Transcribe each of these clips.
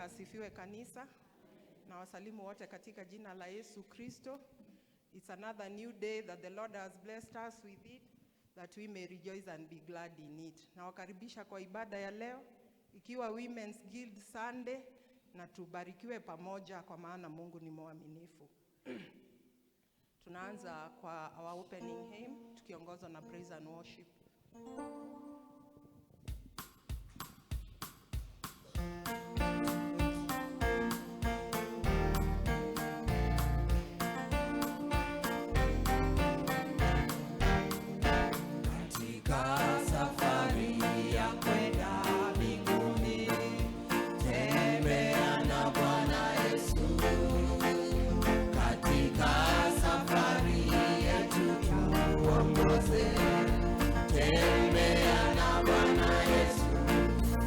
Asifiwe kanisa. Na wasalimu wote katika jina la Yesu Kristo. It's another new day that the Lord has blessed us with it, that we may rejoice and be glad in it. Nawakaribisha kwa ibada ya leo, ikiwa Women's Guild Sunday, na tubarikiwe pamoja kwa maana Mungu ni mwaminifu. Tunaanza kwa our opening hymn tukiongozwa na praise and worship. Katika safari ya kwenda mbinguni, tembea na Bwana Yesu. Katika safari yetu tuongoze, tembea na Bwana Yesu.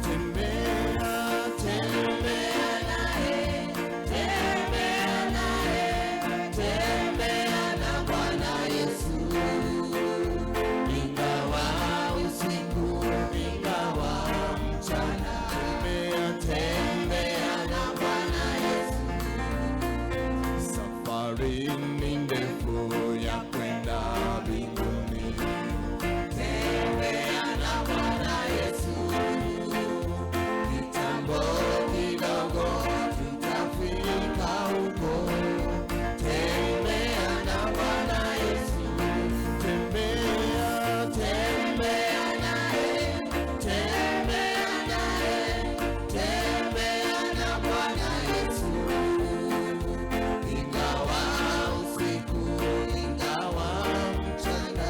Tembea, tembea naye, tembea naye, tembea na Bwana Yesu. Ingawa usiku, ingawa mchana, tembea, tembea na Bwana Yesu. Safari ni ndefu ya kwenda mbinguni, tembea na Bwana Yesu. Kitambo kidogo tutafika huko, tembea na Bwana Yesu. Tembea, tembea naye, tembea naye, tembea na Bwana Yesu. Ingawa usiku, ingawa mchana,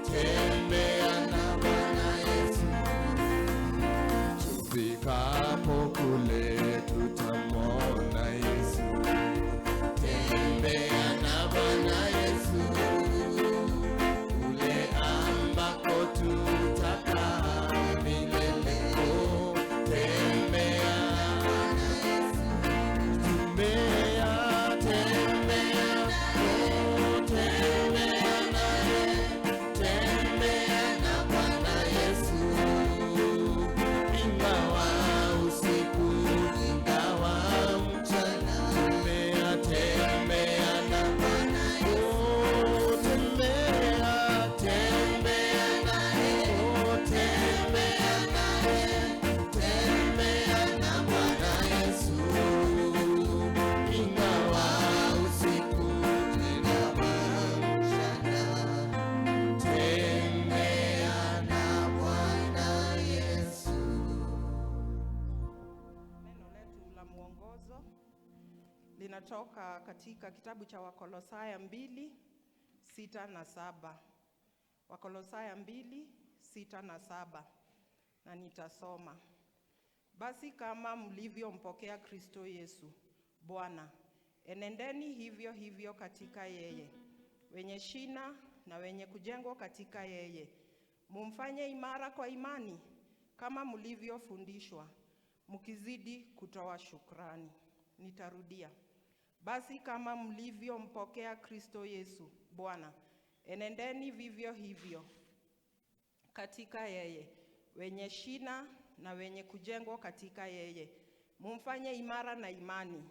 tembea na Bwana Yesu. Tufikapo kule tutamwona Yesu. Tembea na Bwana Yesu. Kule ambako tutakaa milele. Oh, tembea na Bwana Yesu. Tembea, tembea, oh, tembea naye, tembea na Bwana Yesu. Ingawa usiku, ingawa mchana, tembea, tembea na Bwana Yesu. Oh, tembea, tembea naye, oh, tembea naye, tembea na Bwana Yesu. Ingawa usiku, ingawa mchana, tembea na Bwana Yesu. Neno letu la mwongozo linatoka katika kitabu cha Wakolosaya 2:6 na 7. Wakolosaya 2:6 na 7, na nitasoma. Basi kama mlivyompokea Kristo Yesu Bwana, enendeni hivyo hivyo katika yeye, wenye shina na wenye kujengwa katika yeye, mumfanye imara kwa imani kama mlivyofundishwa, mkizidi kutoa shukrani. Nitarudia. Basi kama mlivyompokea Kristo Yesu Bwana, enendeni vivyo hivyo katika yeye, wenye shina na wenye kujengwa katika yeye, mumfanye imara na imani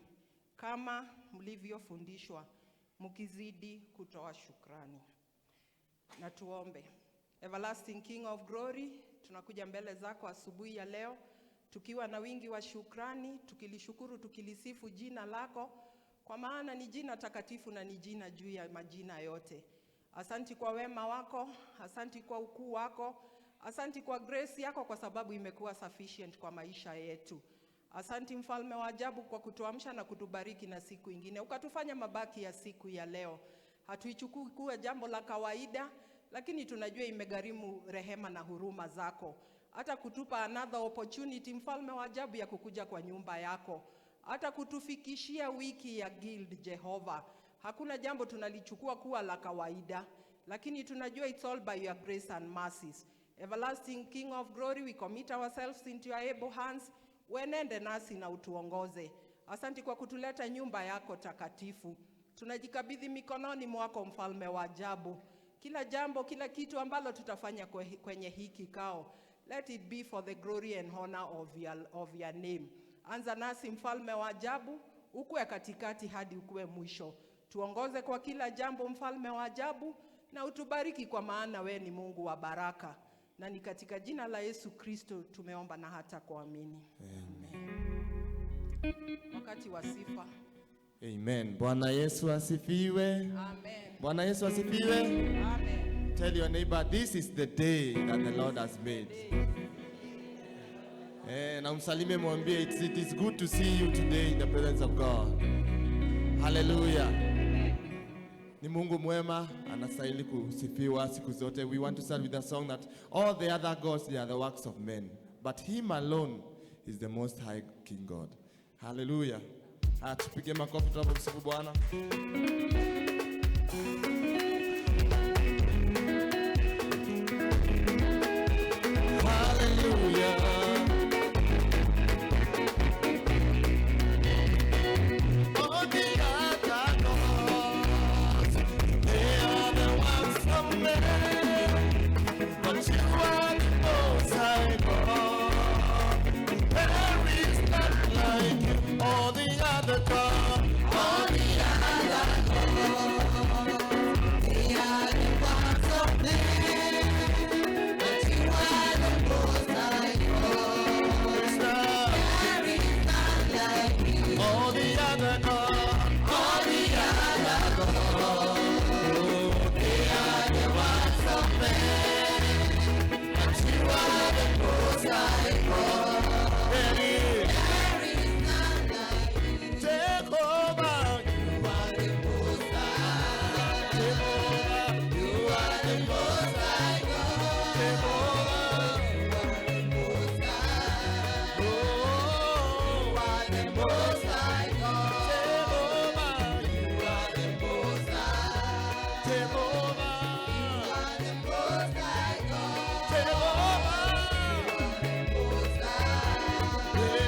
kama mlivyofundishwa, mkizidi kutoa shukrani. Na tuombe. Everlasting King of Glory, tunakuja mbele zako asubuhi ya leo tukiwa na wingi wa shukrani, tukilishukuru, tukilisifu jina lako, kwa maana ni jina takatifu na ni jina juu ya majina yote. Asanti kwa wema wako, asanti kwa ukuu wako, asanti kwa grace yako, kwa sababu imekuwa sufficient kwa maisha yetu. Asanti mfalme wa ajabu kwa kutuamsha na kutubariki na siku ingine, ukatufanya mabaki ya siku ya leo. Hatuichukui kuwa jambo la kawaida, lakini tunajua imegharimu rehema na huruma zako, hata kutupa another opportunity, mfalme wa ajabu, ya kukuja kwa nyumba yako, hata kutufikishia wiki ya Guild. Jehova, hakuna jambo tunalichukua kuwa la kawaida, lakini tunajua it's all by your grace and mercies. Everlasting King of Glory, we commit ourselves into your able hands. Wenende nasi na utuongoze. Asanti kwa kutuleta nyumba yako takatifu. Tunajikabidhi mikononi mwako, mfalme wa ajabu. Kila jambo, kila kitu ambalo tutafanya kwenye hii kikao, let it be for the glory and honor of your name. Anza nasi mfalme wa ajabu, ukuwe katikati hadi ukuwe mwisho. Tuongoze kwa kila jambo mfalme wa ajabu, na utubariki kwa maana we ni Mungu wa baraka. Na ni katika jina la Yesu Kristo tumeomba na hata kuamini. Amen. Wakati wa sifa. Amen. Bwana Yesu asifiwe. Amen. Bwana Yesu asifiwe. Amen. Tell your neighbor, this is the day that the Lord has made. Na umsalime mwambie, it is good to see you today in the presence of God. Hallelujah. Ni Mungu mwema, anastahili kusifiwa siku zote. We want to start with a song that all the other gods, they are the works of men, but him alone is the most high King God. Hallelujah. Tupige makofi tunapomsifu Bwana. Hallelujah. All the other gods, they are the works of men, but you are the most high God. There is none like you. All the other gods, all the other gods, they are the works of men, but you are the most high God. There is none like you. All the other gods, all the other gods, they are the works of men, but you are the most high God. There is none like you. Jehovah, you are the most high. Jehovah, you are the most high God. Jehovah, you are the most high. Oh, you are the most high God. Jehovah, you are the most high. Jehovah, you are the most high God. Jehovah, you are the most high. Yeah.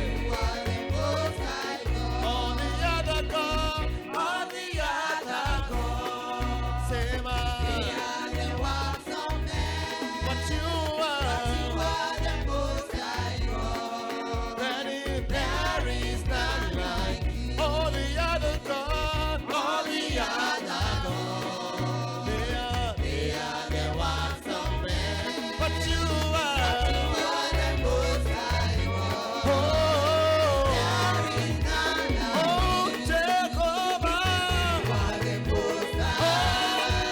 You are the most high God. All the other gods, all the other gods, sema, they are the works of men, but you but you are are the most high God. There is none like you. All the other gods, All the other gods, they are, they are the works of men, but you but are, you are the most high God. Oh, There is none like oh, you. Jehovah, You are the most high.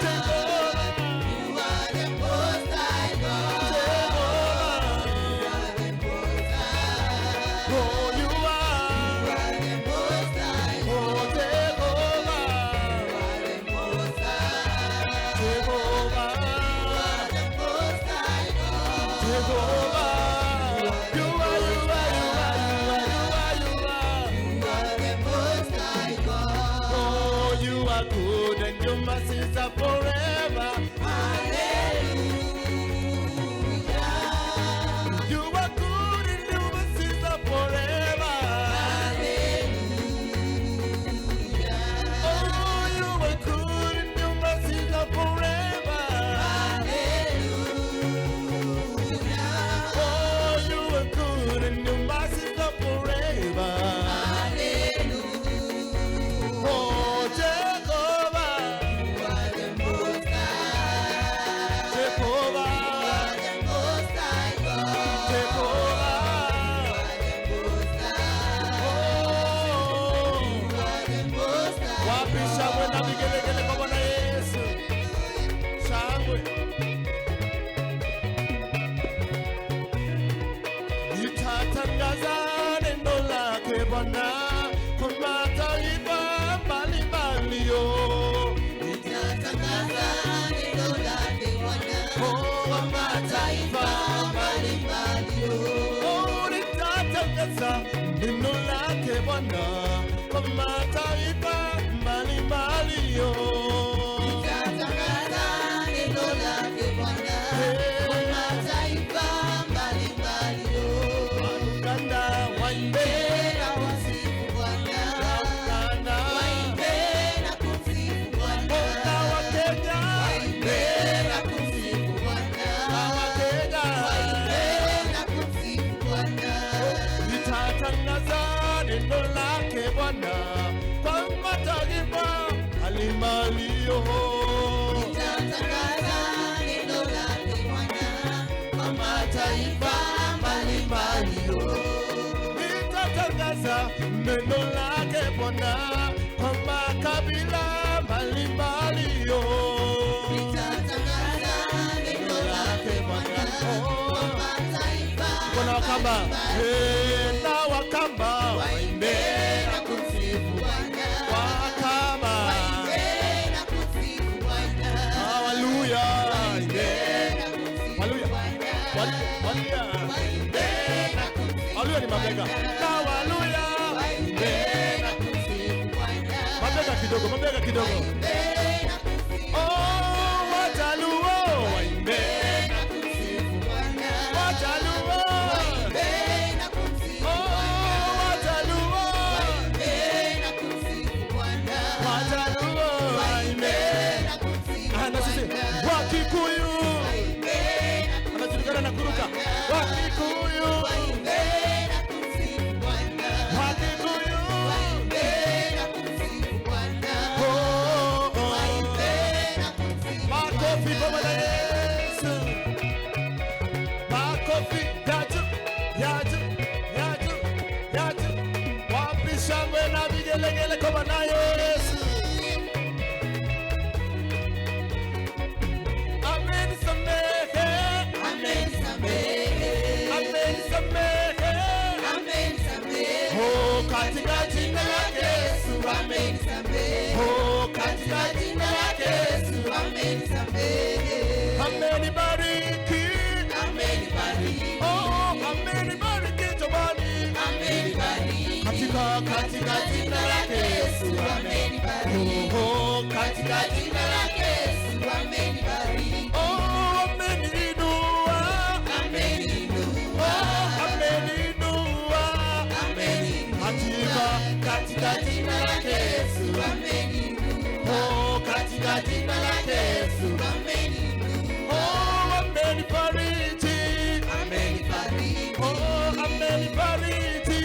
Jehovah, You are the most high God. Jehovah, You are the most high. oh, you You are, are the most high. oh, Jehovah, You are the most high. Jehovah, You are the most high God. Jehovah, you are, you are, you are, you are, you are, you are. You are the most high God. Oh, you are good and your mercies are forever. Hallelujah. You are good and your mercies are forever. Hallelujah. Oh, you are good and your mercies are forever. Hallelujah. Oh, you are good and your mercies are forever. Hallelujah. Oh, Jehovah, You are the most high. Jehovah, You are the most high God. Jehovah. You are the most high. Oh, You are the most high. wapi shangwe na vigelegele kwa Bwana Yesu? Shangwe. Nitatangaza neno lake Bwana kwa mataifa mbalimbali, oh. Nitatangaza neno lake Bwana Oh, kwa mataifa mbalimbali. Oh, nitatangaza neno lake Bwana kwa mataifa mbalimbali, oh. Nitatangaza neno lake Bwana kwa mataifa mbalimbali. Uganda waimbe Na kumsifu Bwana, Uganda, waimbe na kumsifu Bwana, Ona wa Kenya, waimbe na kumsifu Bwana, wa Kenya, waimbe na kumsifu Bwana. Nitatangaza mbalimbali. Oh. Nitatangaza neno lake Bwana kwa mataifa mbalimbali. Nitatangaza neno lake Bwana kwa makabila mbalimbali. Oh. Nitatangaza neno lake Bwana kwa mataifa Kuna Wakamba, eh, na Wakamba waimbe na kumsifu Bwana. Wakamba, Waimbe na kumsifu Bwana. Haleluya, waimbe Na kumsifu Haleluya. Bwana. Waluya, Waimbe na kumsifu Waluya ni mabega na Waluya, Waimbe na kumsifu Bwana. mabega kidogo, mabega kidogo. Waimbe na kumsifu Oh, Wajaluo waimbe, na kumsifu Bwana. Wajaluo, Waimbe na kumsifu oh, Wajaluo, Waimbe na kumsifu Bwana. Wajaluo waimbe. Na kumsifu Ah, na sisi Bwana. Wakikuyu Waimbe na anajulikana na kuruka, Wakikuyu, Waimbe na kumsifu Bwana. Wakikuyu, Waimbe na kumsifu Bwana. oh, oh. Waimbe na kumsifu Makofi kwa Bwana Yesu. Makofi ya juu, ya juu, ya juu, ya juu. Wapi shangwe na vigelegele kwa Bwana Yesu. Amenisamehe, Amenisamehe. amenisamehe. Amenisamehe. Oh, katika jina lake Yesu, Amenisamehe. oh, katika jina lake Yesu. Amenisamehe. Amenibariki, Amenibariki. oh, amenibariki jamani. Amenibariki. Katika jina lake Yesu, Amenibariki. oh, katika Jina lake Yesu amenibariki. oh, ameniinua, Ameniinua. oh, ameniinua. Ameniinua. Katika jina lake Yesu, Ameniinua. oh, katika jina lake Yesu, Ameniinua. oh, amenifariji, Amenibariki. oh, amenifariji,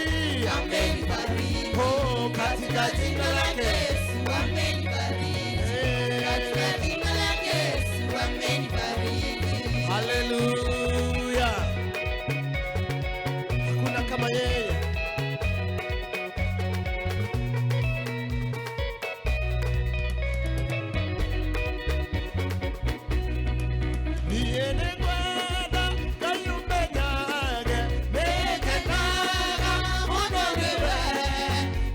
Amenibariki. oh, katika jina lake Yesu amenibariki. Katika Eh, jina lake Yesu amenibariki. Haleluya. Hakuna kama yeye. Niĩ nĩngwenda Ngai ũmenyage, nĩngenaga Mũno nĩwe,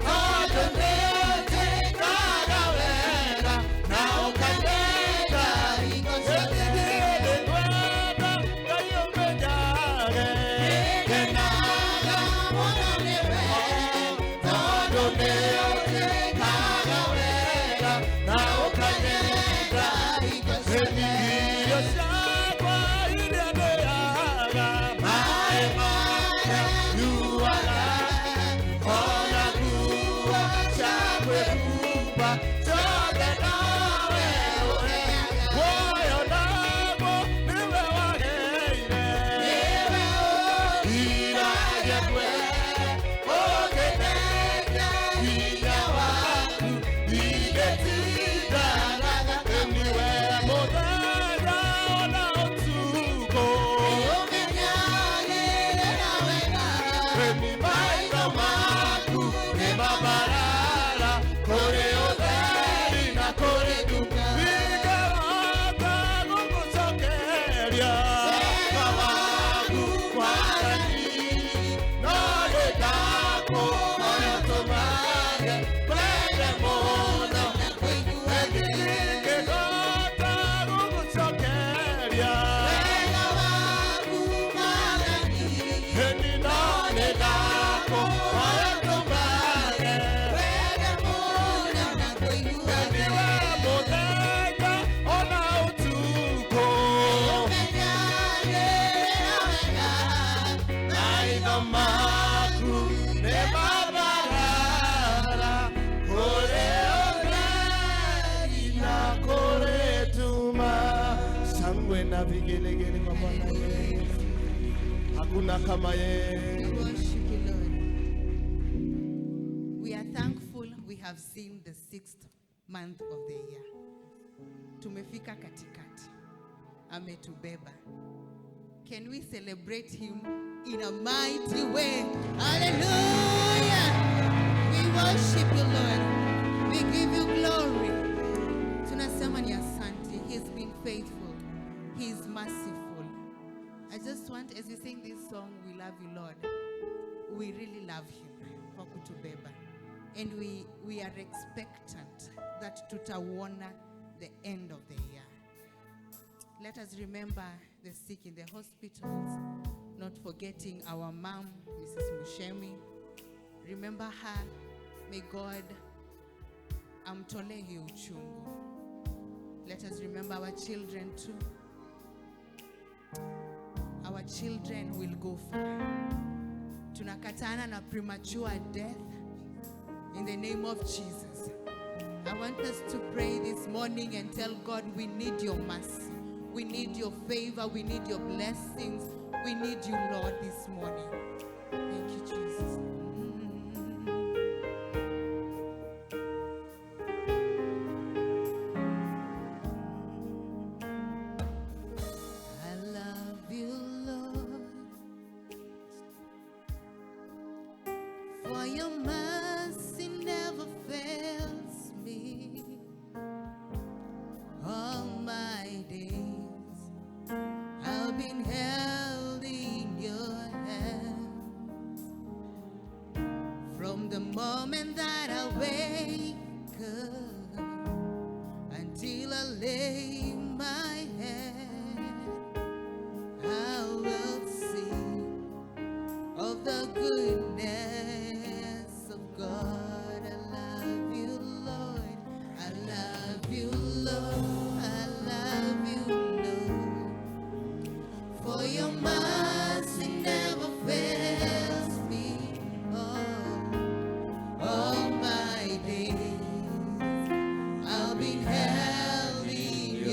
tondũ nĩũnjĩkaga wega na ũkanyenda. hingo ciothe. Niĩ nĩngwenda Ngai ũmenyage, Nĩngenaga mũno nĩwe, tondũ nĩũnjĩkaga wega na ũkanyenda. hingo ciothe. Irio ciakwa iria ndĩaga, maĩ marĩa nyuaga, ona nguo cia kwĩhumba, ciothe nowe ũheaga. Muoyo naguo nĩwe waheire, iragia kwe, ũkĩnenga hinya waku, ingĩtindanaga niwe mũthenya ona ũtukũ. Ũmenyagĩrĩra wega. Eni maitho maku nĩ mabarara kũrĩ ũtheri na kũrĩ nduma. Ingĩhota gũgũcokeria wega waku Mwathani, no nĩndakũhoya ũtũmage kwende mũno. Na kũiguage Ingĩhota gũgũcokeria wega waku Mwathani. Eni no nĩndakũhoya ũtũmage Wega mũno na kũiguage. niwe mũthenya ona ũtukũ. Ũmenyagĩrĩra wega. Maitho maku nĩ mabarara kũrĩ ũtheri na kũrĩ nduma. Shangwe na vigelegele kwa Bwana Yesu. Hakuna kama yeye. We worship you, Lord. We are thankful we have seen the 6th month of the year. Tumefika katikati. Ametubeba. Can we celebrate him in a mighty way? Hallelujah! We worship you, Lord. We give you glory. Tunasema ni asante. He's been faithful. He is merciful. I just want, as we sing this song, "We Love You, Lord." We really love him kwa kutubeba. And we are expectant that tutauona the end of the year. Let us remember the sick in the hospitals, not forgetting our mom, Mrs. Mushemi. Remember her. May God amtolee hiyo uchungu. Let us remember our children too. Our children will go far. Tunakatana na premature death in the name of Jesus. I want us to pray this morning and tell God we need your mercy. We need your favor. We need your blessings. We need you, Lord, this morning. Thank you, Jesus. I love you, Lord, for your mercy never fails me. All my days I've been held in your hands. From the moment that I wake up until I lay my head, I will sing of the goodness of God. I love you, Lord. I love you, Lord. I love you, Lord. For your mercy never fails me. Oh, all my days I've been held in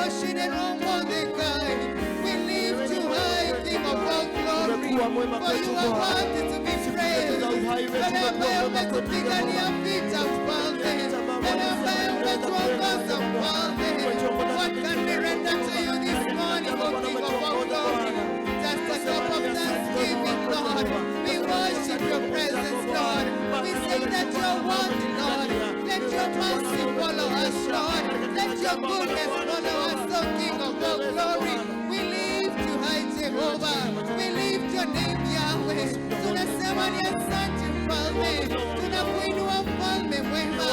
We lift you high, King of all glory, for you are worthy to be praised. Wewe ambaye umetupigania vita, Mfalme, wewe ambaye umetuongoza, Mfalme. What can we render to you this morning, O King of all glory? Just a cup of thanksgiving, Lord. We worship your presence, Lord. We say that you are worthy, Lord. Let your mercy follow us, Lord. Let your goodness follow us, O King of all glory. We lift you high, Jehovah. We lift your name, Yahweh. Tunasema ni asante, Mfalme. Tunakuinua, Mfalme mwema.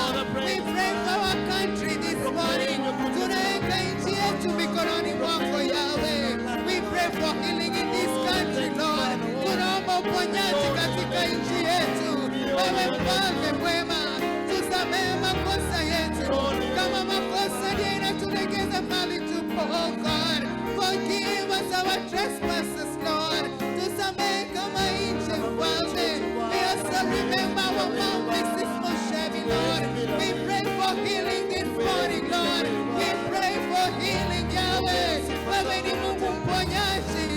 We pray for our country this morning. Tunaweka nchi yetu mikononi mwako, Yahweh. We pray for healing in this country, Lord. Tunaomba uponyaji katika nchi yetu. Wewe Mfalme mwema, tusamehe makosa yetu, kama makosa ndiyo inatulegeza mahali tupo, oh God. Forgive us our trespasses, Lord. Tusamehe kama nchi, Mfalme. We also remember our mom, Mrs. Moshebi, Lord. We pray for healing this morning, Lord. We pray for healing, Yahweh. Wewe ni Mungu mponyaji.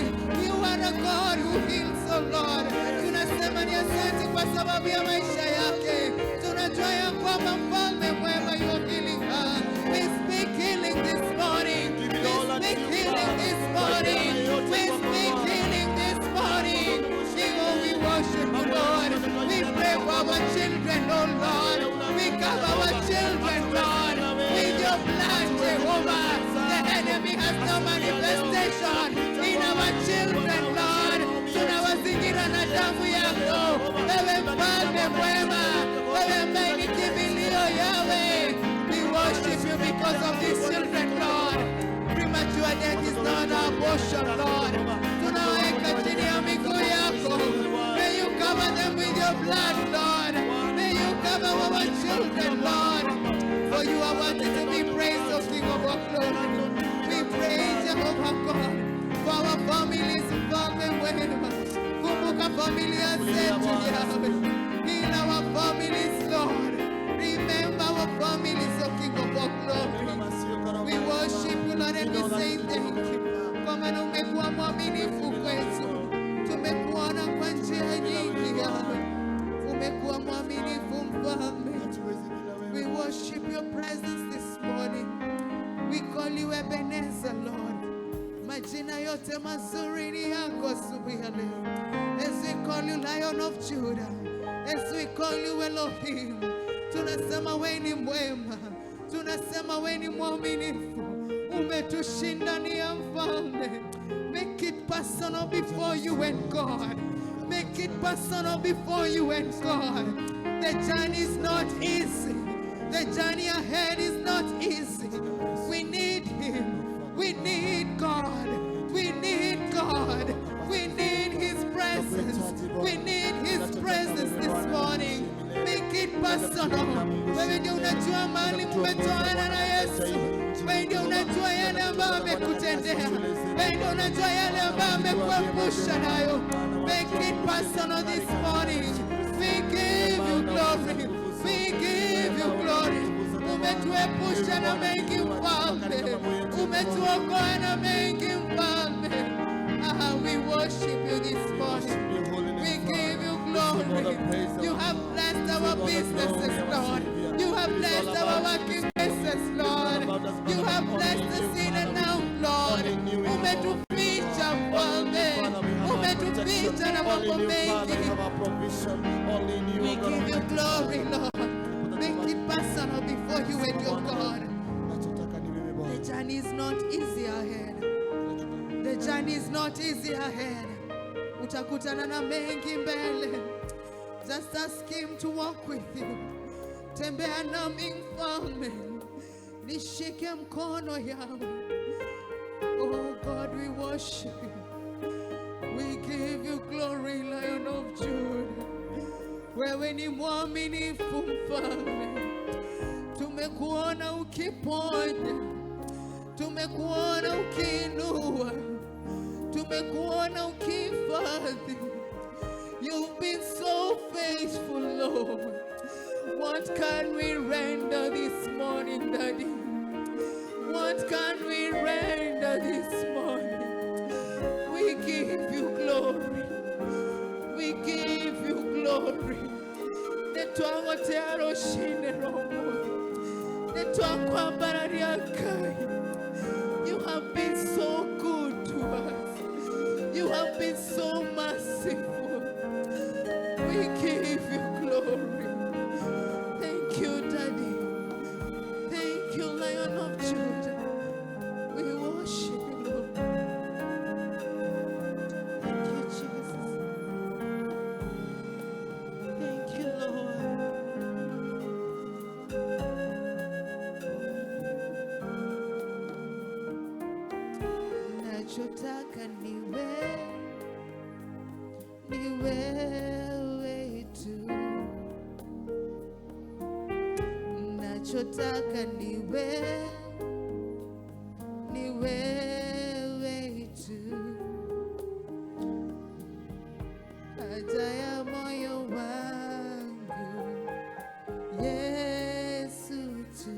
You are a God who heals, oh Lord. Tunasema ni asante kwa sababu ya maisha yake. Tunajua ya kwamba Mfalme mwema, you are healing her. We speak healing this morning. We speak healing this morning. We speak healing this morning. Oh, we worship you, Lord. We pray for our children, oh Lord. We cover our children, Lord, with your blood, Jehovah. The enemy has no manifestation in our children, Lord. Tunawazingira na damu yako. Wewe Mfalme mwema, wewe ambaye ni kimbilio, Yahweh. We worship you because of these children, Lord. Premature death is not our portion, Lord. Tunaweka chini ya miguu yako. May you cover them with your blood, Lord. May you cover our children, Lord. For you are worthy to be praised, O King of all glory. We praise Jehovah God for our families, Mfalme mwema. Kumbuka familia zetu, Yahweh. Heal our families, Lord. Remember our families, O King of all glory. We worship you, Lord, and we say thank you. Kwa maana umekuwa mwaminifu kwetu. Tumekuona kwa njia nyingi, Yahweh. Umekuwa mwaminifu, Mfalme. We worship your presence this morning. We call you Ebenezer, Lord. Majina yote mazuri ni yako asubuhi ya leo. As we call you Lion of Judah, as we call you Elohim, tunasema wewe ni mwema, tunasema wewe ni mwaminifu, umetushindania Mfalme. Make it personal before you and God. Make it personal before you and God. The journey is not easy. The journey ahead is not easy. We need Him. We need God. We need God. We need His presence. We need His presence this morning. Make it personal. Wewe ndio unajua mahali mmetoana na Yesu. Wewe ndio unajua yale ambayo amekutendea. Wewe ndio unajua yale ambayo amekuepusha nayo. Make it personal this morning. We give you glory. We give you glory. Umetuepusha na mengi, Mfalme. Umetuokoa na mengi, Mfalme. Ah, we worship you this morning. We give you glory. You have blessed our businesses, Lord. You have blessed our working places, Lord. You have blessed us in and out, Lord. Umetuficha, Mfalme. Umetuficha na mambo mengi. We give you glory, Lord. Make it personal before you and your God. The journey is not easy ahead. The journey is not easy ahead. Utakutana na mengi mbele. Just ask Him to walk with you. Tembea nami, Mfalme. Nishike mkono yangu. Oh God, we worship you. We give you glory, Lion of Judah. Wewe ni mwaminifu, Mfalme. Tumekuona ukiponya, tumekuona ukiinua, tumekuona ukihifadhi. You've been so faithful, Lord. What can we render this morning, Daddy? What can we render? Father, this morning. We give you glory. We give you glory. Nĩtwagũtĩa rũcinĩ rũmũthĩ. Nĩtwakwambararia Ngai. You have been so good to us. You have been so merciful. We give you glory. Thank you, Daddy. Thank you, Lion of Judah. We worship you, Lord. Thank you, Jesus. Thank you, Lord. Nachotaka ni wewe tu. Nachotaka ni wewe tu. Haja ya moyo wangu Yesu tu.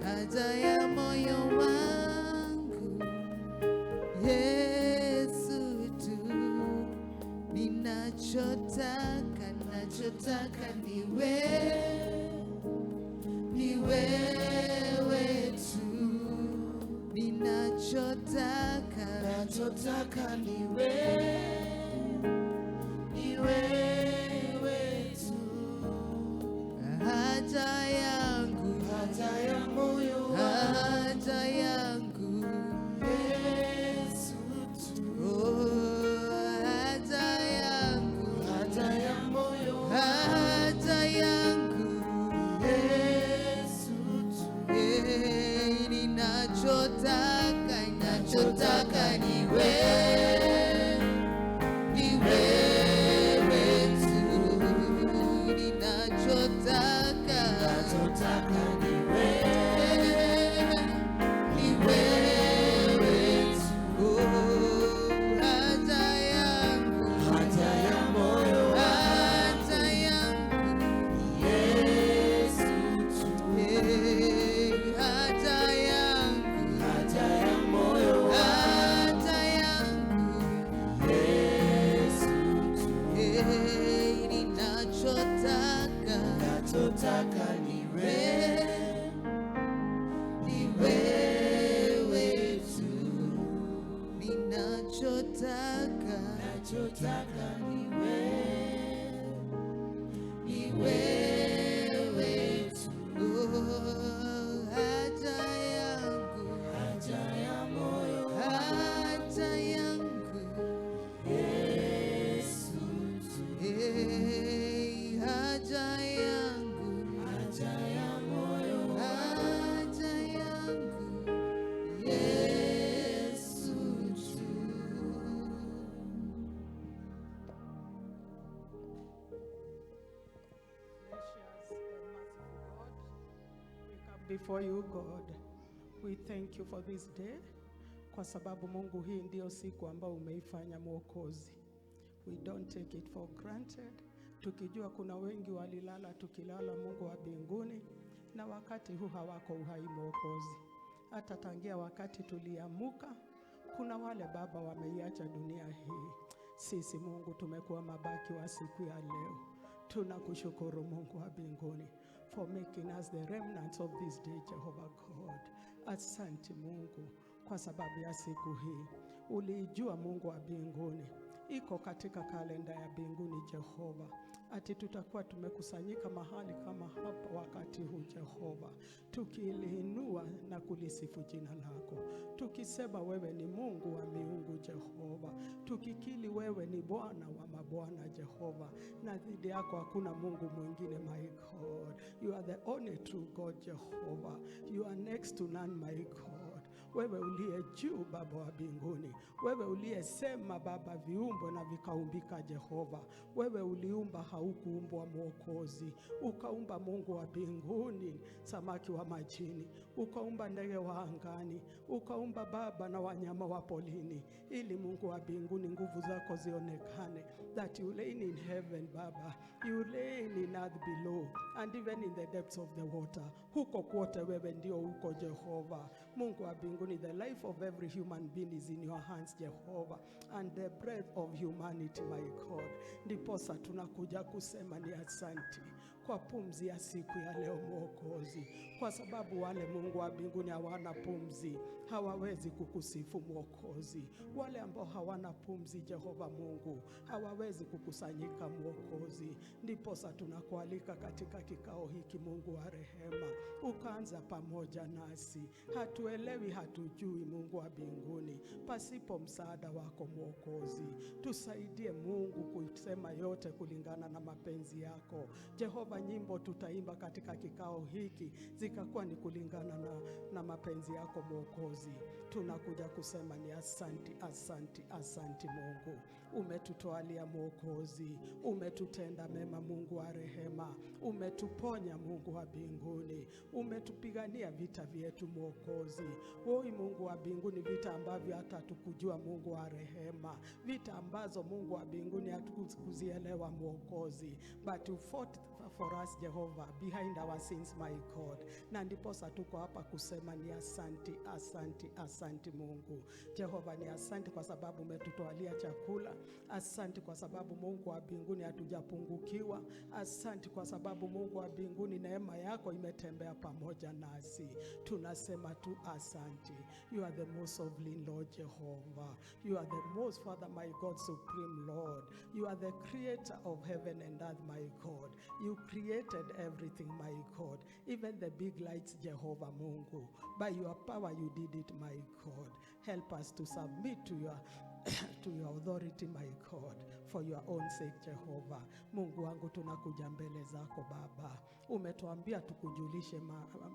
Haja ya moyo wangu Yesu tu. Ninachotaka, nachotaka ni wewe tu. Ninachotaka, Nachotaka ni wewe tu. Haja yangu, Haja ya moyo haja yangu, Yesu tu. Oh, haja yangu, Haja ya moyo haja yangu, Yesu tu. Eh, ninachotaka, ninachotaka ni wewe tu. Ninachotaka, Nachotaka ni wewe, ni wewe tu. Oh, haja yangu, haja ya moyo haja yangu, Yesu tu. Eh, haja yangu, Haja ya moyo haja yangu, Yesu tu. Eh, ninachotaka Nachotaka ni wewe, ni wewe tu. Ninachotaka nachotaka ni wewe, ni wewe tu. Oh, haja yangu, haja ya moyo haja yangu, Yesu tu. Eh, haja yangu, Haja ya moyo haja yangu, Yesu tu. Gracious and merciful God, we come before you, God. We thank you for this day, kwa sababu Mungu, hii ndio siku ambayo umeifanya Mwokozi. We don't take it for granted, tukijua kuna wengi walilala tukilala, Mungu wa mbinguni, na wakati huu hawako uhai, Mwokozi. Hata tangia wakati tuliamuka, kuna wale Baba wameiacha dunia hii. Sisi Mungu tumekuwa mabaki wa siku ya leo. Tunakushukuru Mungu wa mbinguni for making us the remnants of this day, Jehovah God. Asante Mungu kwa sababu ya siku hii. Uliijua Mungu wa mbinguni, iko katika kalenda ya mbinguni Jehova, ati tutakuwa tumekusanyika mahali kama hapa wakati huu Jehova, tukiliinua na kulisifu jina lako, tukisema wewe ni Mungu wa miungu Jehova, tukikiri wewe ni Bwana wa mabwana Jehova, na dhidi yako hakuna Mungu mwingine. My God, you are the only true God Jehovah, you are next to none, my God. Wewe uliye juu Baba wa mbinguni, wewe uliyesema Baba viumbwe na vikaumbika Jehova. Wewe uliumba, haukuumbwa Mwokozi. Ukaumba Mungu wa mbinguni, samaki wa majini, ukaumba ndege wa angani, ukaumba Baba na wanyama wa polini, ili Mungu wa mbinguni nguvu zako zionekane, that you reign in heaven Baba, you reign in earth below and even in the depths of the water. Huko kwote wewe ndio uko Jehova. Mungu wa mbinguni, the life of every human being is in your hands Jehova, and the breath of humanity my God. Ndiposa tunakuja kusema ni asanti kwa pumzi ya siku ya leo Mwokozi, kwa sababu wale Mungu wa mbinguni hawana pumzi hawawezi kukusifu Mwokozi. Wale ambao hawana pumzi Jehova Mungu hawawezi kukusanyika Mwokozi. Ndiposa tunakualika katika kikao hiki Mungu wa rehema, ukaanza pamoja nasi. Hatuelewi, hatujui Mungu wa mbinguni, pasipo msaada wako Mwokozi. Tusaidie Mungu kusema yote kulingana na mapenzi yako Jehova. Nyimbo tutaimba katika kikao hiki zikakuwa ni kulingana na mapenzi yako Mwokozi. Tunakuja kusema ni asanti, asanti, asanti Mungu. Umetutwalia Mwokozi, umetutenda mema Mungu wa rehema, umetuponya Mungu wa mbinguni, umetupigania vita vyetu Mwokozi. Woi Mungu wa mbinguni, vita ambavyo hata hatukujua Mungu wa rehema, vita ambazo Mungu wa mbinguni hatukuzielewa Mwokozi, but you fought for us Jehovah behind our sins my God, na ndiposa tuko hapa kusema ni asanti, asanti, asanti Mungu Jehova, ni asanti kwa sababu umetutwalia chakula. Asanti kwa sababu Mungu wa mbinguni hatujapungukiwa. Asanti kwa sababu Mungu wa mbinguni neema yako imetembea pamoja nasi. Tunasema tu asanti. You are the most sovereign Lord Jehovah. You are the most Father my God, supreme Lord. You are the creator of heaven and earth my God. You created everything my God, even the big lights Jehovah Mungu. By your power you did it my God. Help us to submit to your authority my God, for your own sake Jehovah. Mungu wangu, tunakuja mbele zako Baba, umetuambia tukujulishe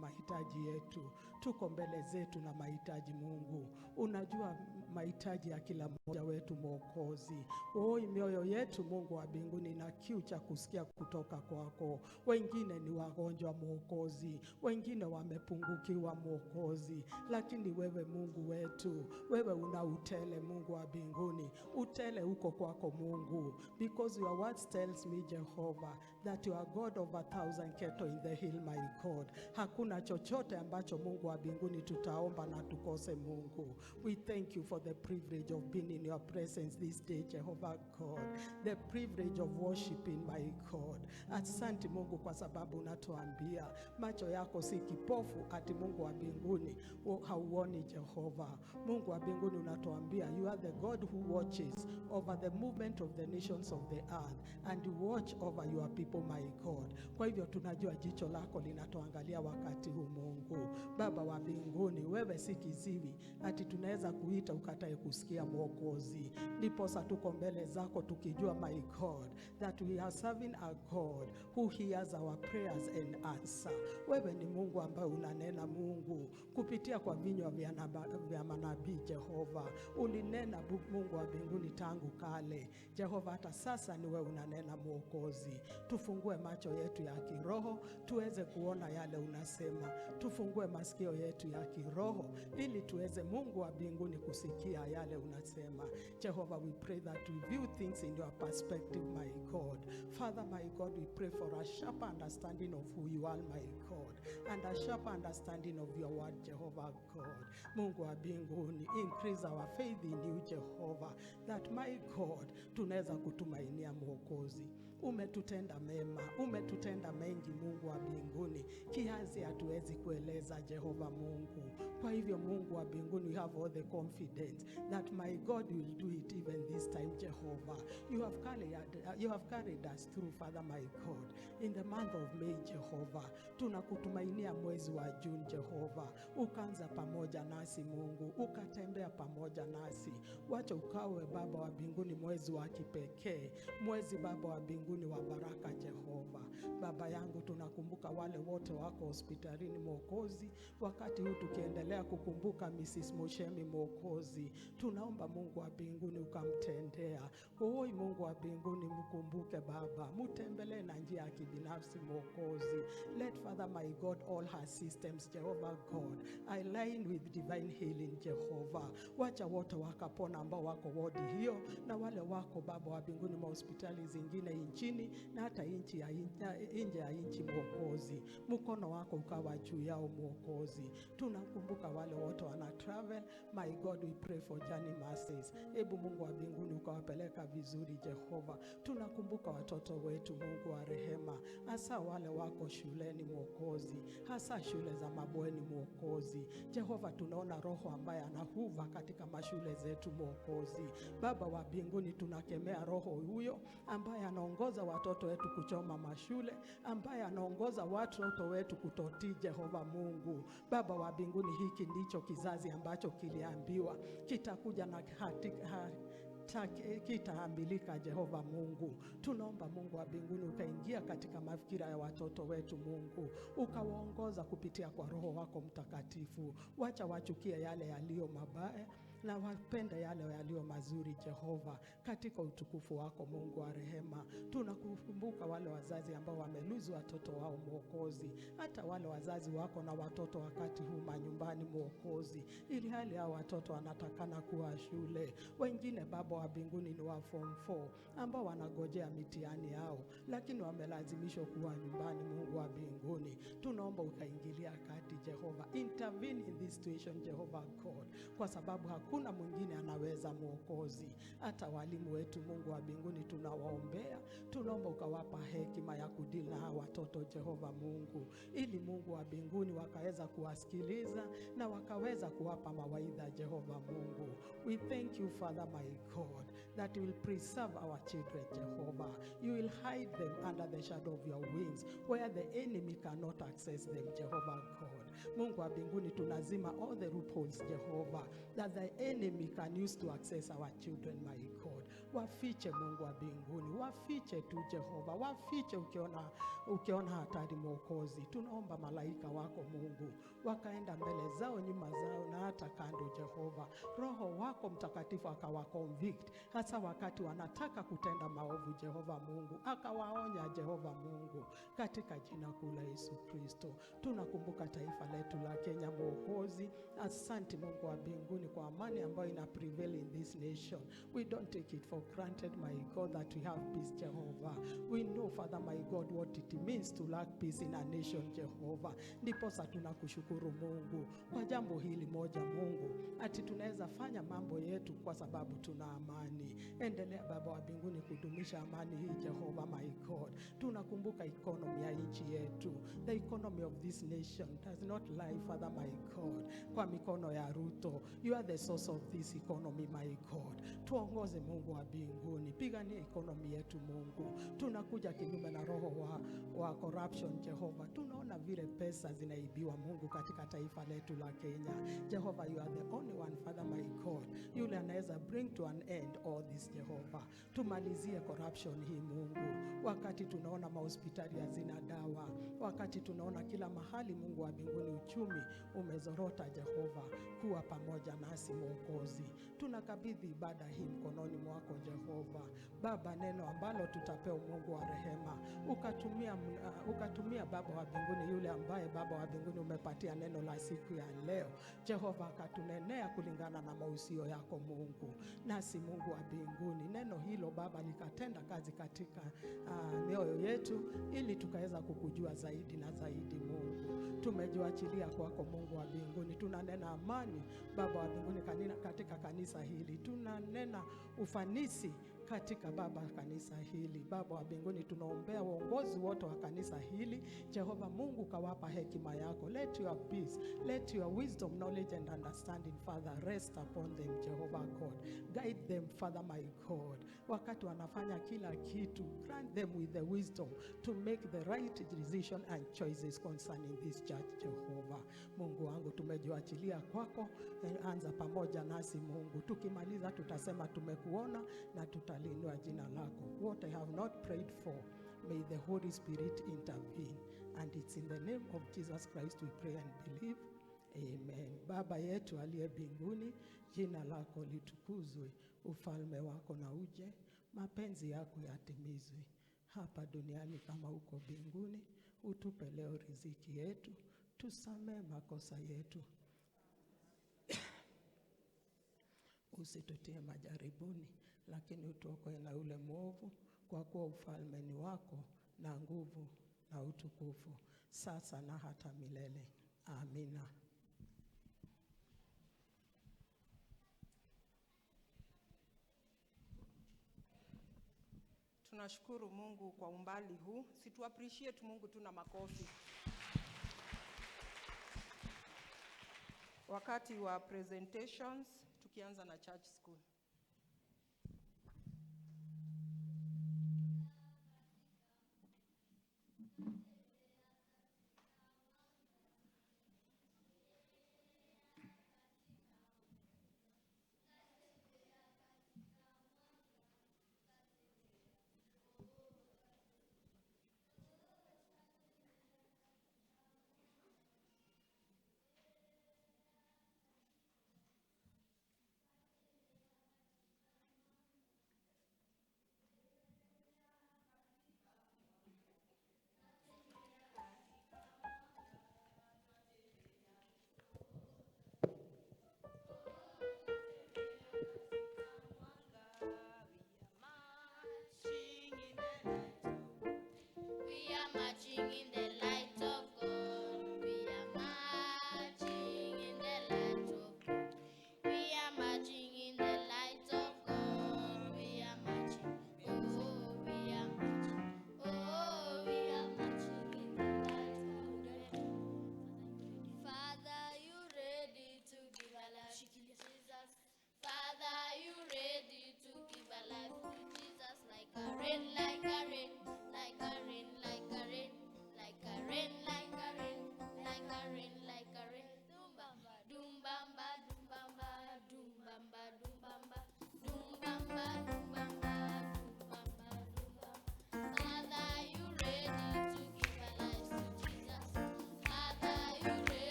mahitaji yetu. Tuko mbele zetu na mahitaji Mungu, unajua mahitaji ya kila mmoja wetu Mwokozi. Oi, mioyo yetu Mungu wa mbinguni na kiu cha kusikia kutoka kwako. Wengine ni wagonjwa Mwokozi, wengine wamepungukiwa Mwokozi, lakini wewe Mungu wetu, wewe una utele Mungu wa mbinguni, utele uko kwako Mungu, because your words tells me Jehovah that you are God of a thousand cattle in the hill my God. Hakuna chochote ambacho Mungu wa mbinguni tutaomba na tukose Mungu. We thank you for the privilege of being in your presence this day Jehovah God, the privilege of worshiping my God. Asante Mungu kwa sababu unatuambia macho yako si kipofu ati Mungu wa mbinguni hauoni Jehova. Mungu wa mbinguni unatuambia you are the God who watches over the movement of the nations of the earth and you watch over your people my God. Kwa hivyo tunajua jicho lako linatuangalia wakati huu Mungu. Baba wa mbinguni, wewe si kiziwi ati tunaweza kuita ukatae kusikia Mwokozi. Ndiposa tuko mbele zako tukijua my God that we are serving a God who hears our prayers and answer. Wewe ni Mungu ambaye unanena Mungu kupitia kwa vinywa vya manabii Jehova. Ulinena Mungu wa mbinguni tangu kale Jehova, hata sasa ni wewe unanena Mwokozi. Tufungue macho yetu ya kiroho tuweze kuona yale unasema, tufungue masikio yetu ya kiroho ili tuweze Mungu wa mbinguni kusikia yale unasema. Jehovah, we pray that we view things in your perspective, my God. Father, my God, we pray for a sharper understanding of who you are, my God, and a sharper understanding of your word, Jehovah God. Mungu wa mbinguni, increase our faith in you, Jehovah, that my God, tunaweza kutumainia Mwokozi. Umetutenda mema, umetutenda mengi Mungu wa mbinguni, kiasi hatuwezi kueleza Jehova Mungu. Kwa hivyo Mungu wa mbinguni, we have all the confidence that my God will do it even this time, Jehovah. You have carried us through, Father my God, in the month of May, Jehovah. Tunakutumainia mwezi wa June, Jehova, ukaanza pamoja nasi Mungu, ukatembea pamoja nasi. Wacha ukawe Baba wa mbinguni mwezi wa kipekee, mwezi Baba wa mbinguni mbinguni wa baraka Jehova. Baba yangu, tunakumbuka wale wote wako hospitalini Mwokozi, wakati huu tukiendelea kukumbuka Mrs. Moshemi Mwokozi, tunaomba Mungu wa mbinguni ukamtendea. Oi Mungu wa mbinguni, mkumbuke Baba, mutembelee na njia ya kibinafsi Mwokozi. Let, Father my God, all her systems, Jehovah God, align with divine healing, Jehovah. Wacha wote wakapona ambao wako wodi hiyo na wale wako, Baba wa mbinguni, mahospitali zingine nchini na hata nje ya nchi Mwokozi, mkono wako ukawa juu yao Mwokozi. Tunakumbuka wale wote wana travel, my God, we pray for journey mercies. Hebu Mungu wa mbinguni ukawapeleka vizuri Jehova. Tunakumbuka watoto wetu, Mungu wa rehema, hasa wale wako shuleni Mwokozi, hasa shule za mabweni Mwokozi. Jehova, tunaona roho ambaye anahover katika mashule zetu Mwokozi. Baba wa mbinguni, tunakemea roho huyo ambaye anaongoza watoto wetu kuchoma mashule, ambaye anaongoza watoto wetu kutotii Jehova Mungu. Baba wa mbinguni, hiki ndicho kizazi ambacho kiliambiwa kitakuja na kitaambilika Jehova Mungu. Tunaomba Mungu wa mbinguni ukaingia katika mafikira ya watoto wetu Mungu, ukawaongoza kupitia kwa Roho wako Mtakatifu. Wacha wachukie yale yaliyo mabaya na wapende yale yaliyo mazuri Jehova, katika utukufu wako Mungu wa rehema. Tunakukumbuka wale wazazi ambao wamelose watoto wao Mwokozi, hata wale wazazi wako na watoto wakati huu manyumbani Mwokozi, ili hali hao watoto wanatakana kuwa shule. Wengine, Baba wa mbinguni, ni wa form 4 ambao wanagojea mitihani yao, lakini wamelazimishwa kuwa nyumbani. Mungu wa mbinguni, tunaomba ukaingilia kati Jehova, intervene in this situation, Jehovah God, kwa sababu hakuna mwingine anaweza Mwokozi. Hata walimu wetu, Mungu wa mbinguni, tunawaombea, tunaomba ukawapa hekima ya kudeal na hawa watoto Jehova Mungu, ili Mungu wa mbinguni wakaweza kuwasikiliza na wakaweza kuwapa mawaidha Jehova Mungu. We thank you, Father my God, that you will preserve our children, Jehovah. You will hide them under the shadow of your wings where the enemy cannot access them, Jehovah God. Mungu wa mbinguni, tunazima all the loopholes, Jehovah, that the enemy can use to access our children, my God. Wafiche, Mungu wa mbinguni, wafiche tu Jehova, wafiche ukiona hatari Mwokozi. Tunaomba malaika wako Mungu wakaenda mbele zao, nyuma zao na hata kando Jehova. Roho wako Mtakatifu akawa convict, hasa wakati wanataka kutenda maovu Jehova Mungu, akawaonya Jehova Mungu, katika jina kuu la Yesu Kristo. Tunakumbuka taifa letu la Kenya Mwokozi. Asante Mungu wa mbinguni kwa amani ambayo ina prevail in this nation. We don't take it for granted, my God, that we have peace, Jehovah. We know, Father, my God, what it means to lack peace in a nation, Jehovah. Ndiposa tunakushukuru Mungu kwa jambo hili moja, Mungu, ati tunaweza fanya mambo yetu kwa sababu tuna amani. Endelea, Baba wa mbinguni, kudumisha amani hii, Jehovah, my God. Tunakumbuka economy ya nchi yetu. The economy of this nation does not lie, Father, my God, kwa mikono ya Ruto. You are the source of this economy, my God. Tuongoze, Mungu wa mbinguni, pigania economy yetu Mungu. Tunakuja kinyume na roho wa corruption, Jehova. Tunaona vile pesa zinaibiwa, Mungu, katika taifa letu la Kenya. Jehova, you are the only one, Father my God, yule anaweza bring to an end all this, Jehova. Tumalizie corruption hii Mungu, wakati tunaona mahospitali hazina dawa, wakati tunaona kila mahali, Mungu wa mbinguni, uchumi umezorota. Jehova, kuwa pamoja nasi Mwokozi. Tunakabidhi ibada hii mkononi mwako Jehova. Baba, neno ambalo tutapewa, Mungu wa rehema, ukatumia Baba wa mbinguni yule ambaye, Baba wa mbinguni, umepatia neno la siku ya leo. Jehova, akatunenea kulingana na mausio yako Mungu, nasi Mungu wa mbinguni, neno hilo Baba likatenda kazi katika mioyo yetu ili tukaweza kukujua zaidi na zaidi. Mungu, tumejiachilia kwako Mungu wa mbinguni, tunanena amani, Baba wa mbinguni, katika kanisa hili, tunanena ufanisi katika, Baba, kanisa hili. Baba wa mbinguni, tunaombea uongozi wote wa kanisa hili. Jehova Mungu, kawapa hekima yako. Let your peace, let your wisdom, knowledge and understanding, Father, rest upon them, Jehovah God. Guide them, Father my God. Wakati wanafanya kila kitu, grant them with the wisdom to make the right decision and choices concerning this church, Jehovah. Mungu wangu, tumejiachilia kwako. Anza pamoja nasi Mungu. Tukimaliza tutasema tumekuona na tutasema Tutaliinua jina lako. What I have not prayed for, may the Holy Spirit intervene. And it's in the name of Jesus Christ we pray and believe. Amen. Baba yetu aliye mbinguni, jina lako litukuzwe, ufalme wako na uje, mapenzi yako yatimizwe hapa duniani kama huko mbinguni. Utupe leo riziki yetu, tusamee makosa yetu, usitutie majaribuni, lakini utuokoe na yule mwovu, kwa kuwa ufalme ni wako na nguvu na utukufu, sasa na hata milele. Amina. Tunashukuru Mungu kwa umbali huu. Si tu appreciate Mungu tu na makofi. Wakati wa presentations tukianza na church school.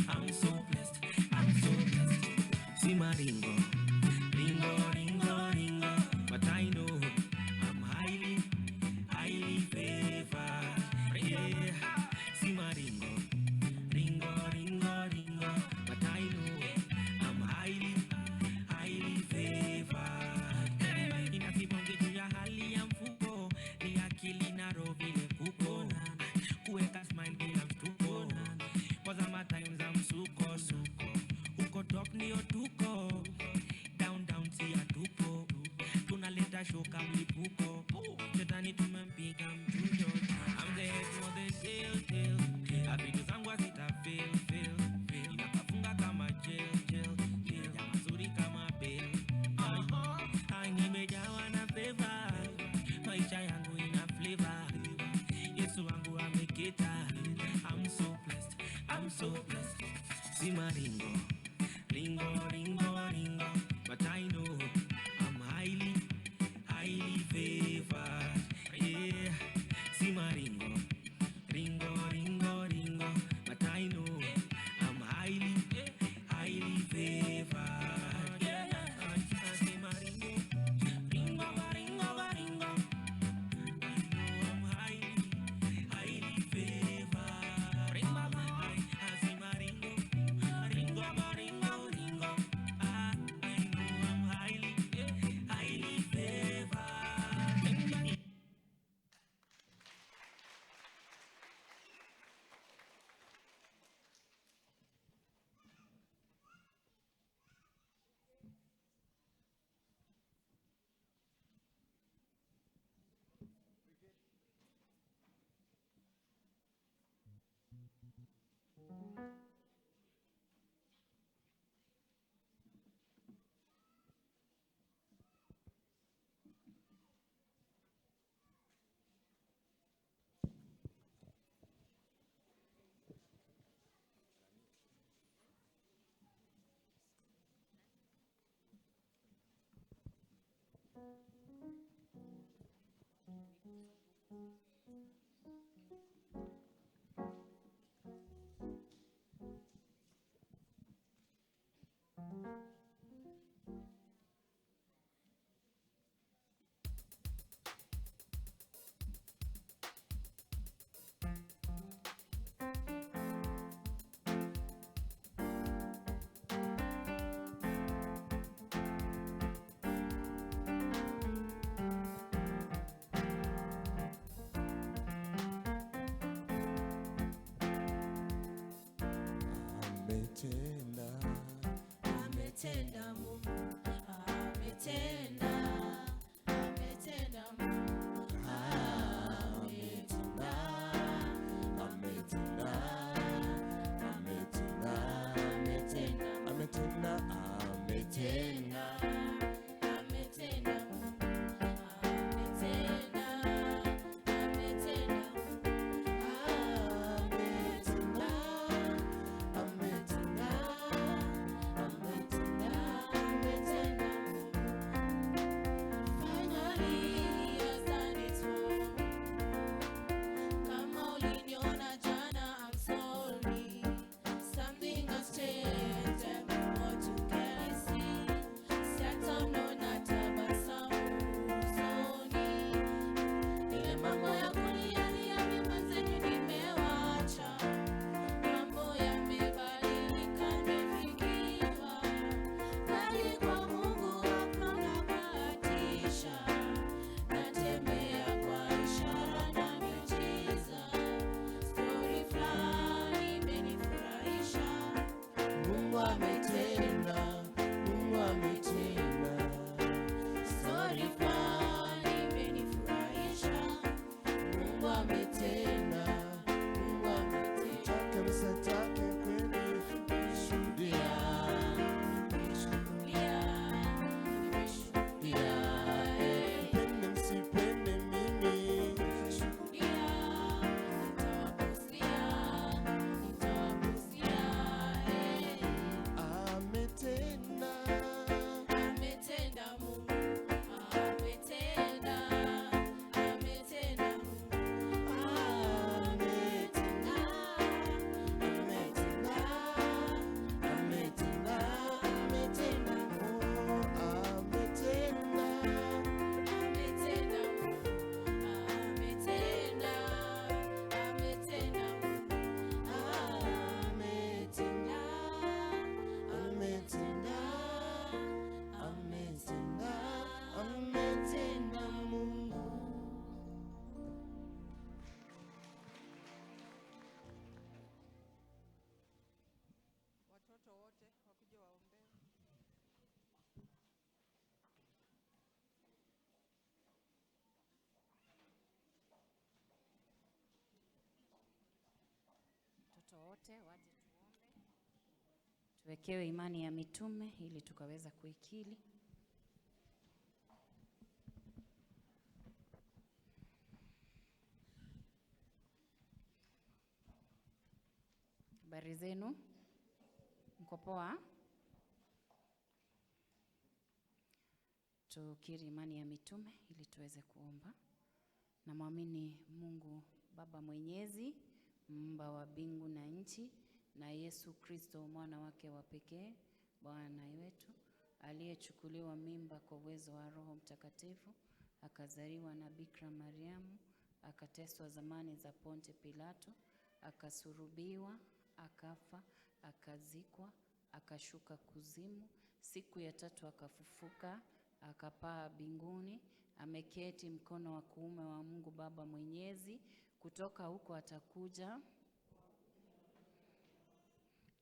I'm so blessed, I'm so blessed. See my ringo, ringo, ringo, ringo. But I know I'm highly, highly favored. Yeah. See my ringo, ringo, ringo, ringo. But I know I'm highly, highly favored. Inasibonge juu ya hali ya mfuko, ni akili na roho vile kuko. Kuweka smile bila mshtuko. Kwanza ma times za msuko suko. Huko top ndio tuko. Down down si hatupo. Tunaleta shoka mlipuko. Shetani tumempiga mchujo. I'm the head for the tail tail. Na vitu zangu hazita fail fail fail. Inakafunga kama jail jail jail. Ya mazuri kama bail. Ah, nimejawa na favor. Maisha yangu ina flavor. Yesu wangu ameketa. I'm so blessed, I'm so blessed. See my ringo, ringo, ringo, ringo. But I know I'm highly, highly favored. Yeah. See my ringo, ringo, ringo, ringo. But I know I'm highly, highly favored. Yeah. See my ringo, ringo, ringo, ringo. I know I'm highly, highly favored. Ringo, I see my ringo, ringo, ringo, ringo. I know I'm highly, highly favored. Ametenda, Ametenda Mungu, ametenda, ametenda Mungu, ametenda, ametenda, ametenda, ametenda, ametenda, ametenda. ametenda Mungu, ametenda, ametenda Mungu, ametenda, ametenda, ametenda, ametenda Mungu. Wote waje tuombe, tuwekewe imani ya mitume ili tukaweza kuikili. Habari zenu? Mko poa? Tukiri imani ya mitume ili tuweze kuomba. Namwamini Mungu Baba Mwenyezi, muumba wa mbingu na nchi, na Yesu Kristo mwana wake wa pekee, Bwana wetu, aliyechukuliwa mimba kwa uwezo wa Roho Mtakatifu, akazaliwa na Bikira Mariamu, akateswa zamani za Ponte Pilato, akasurubiwa, akafa, akazikwa, akashuka kuzimu, siku ya tatu akafufuka, akapaa mbinguni, ameketi mkono wa kuume wa Mungu Baba Mwenyezi, kutoka huko atakuja.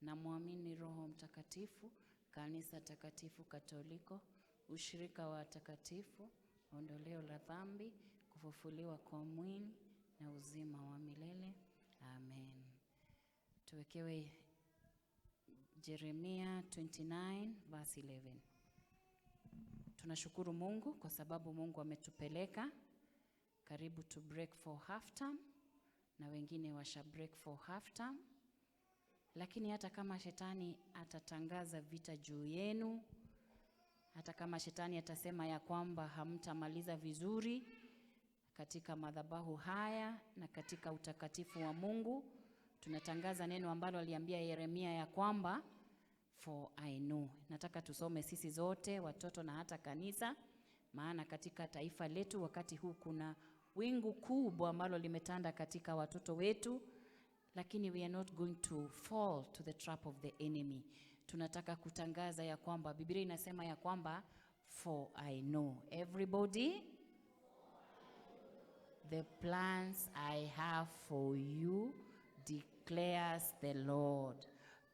Namwamini Roho Mtakatifu, kanisa takatifu Katoliko, ushirika wa watakatifu, ondoleo la dhambi, kufufuliwa kwa mwili na uzima wa milele. Amen. Tuwekewe Jeremia 29 verse 11. Tunashukuru Mungu kwa sababu Mungu ametupeleka karibu to break for half term, na wengine washa break for half term. Lakini hata kama shetani atatangaza vita juu yenu, hata kama shetani atasema ya kwamba hamtamaliza vizuri katika madhabahu haya na katika utakatifu wa Mungu, tunatangaza neno ambalo aliambia Yeremia ya kwamba for I know. Nataka tusome sisi zote, watoto na hata kanisa, maana katika taifa letu wakati huu kuna wingu kubwa ambalo limetanda katika watoto wetu, lakini we are not going to fall to the trap of the enemy. Tunataka kutangaza ya kwamba Biblia inasema ya kwamba for I know. Everybody, the plans I have for you, declares the Lord.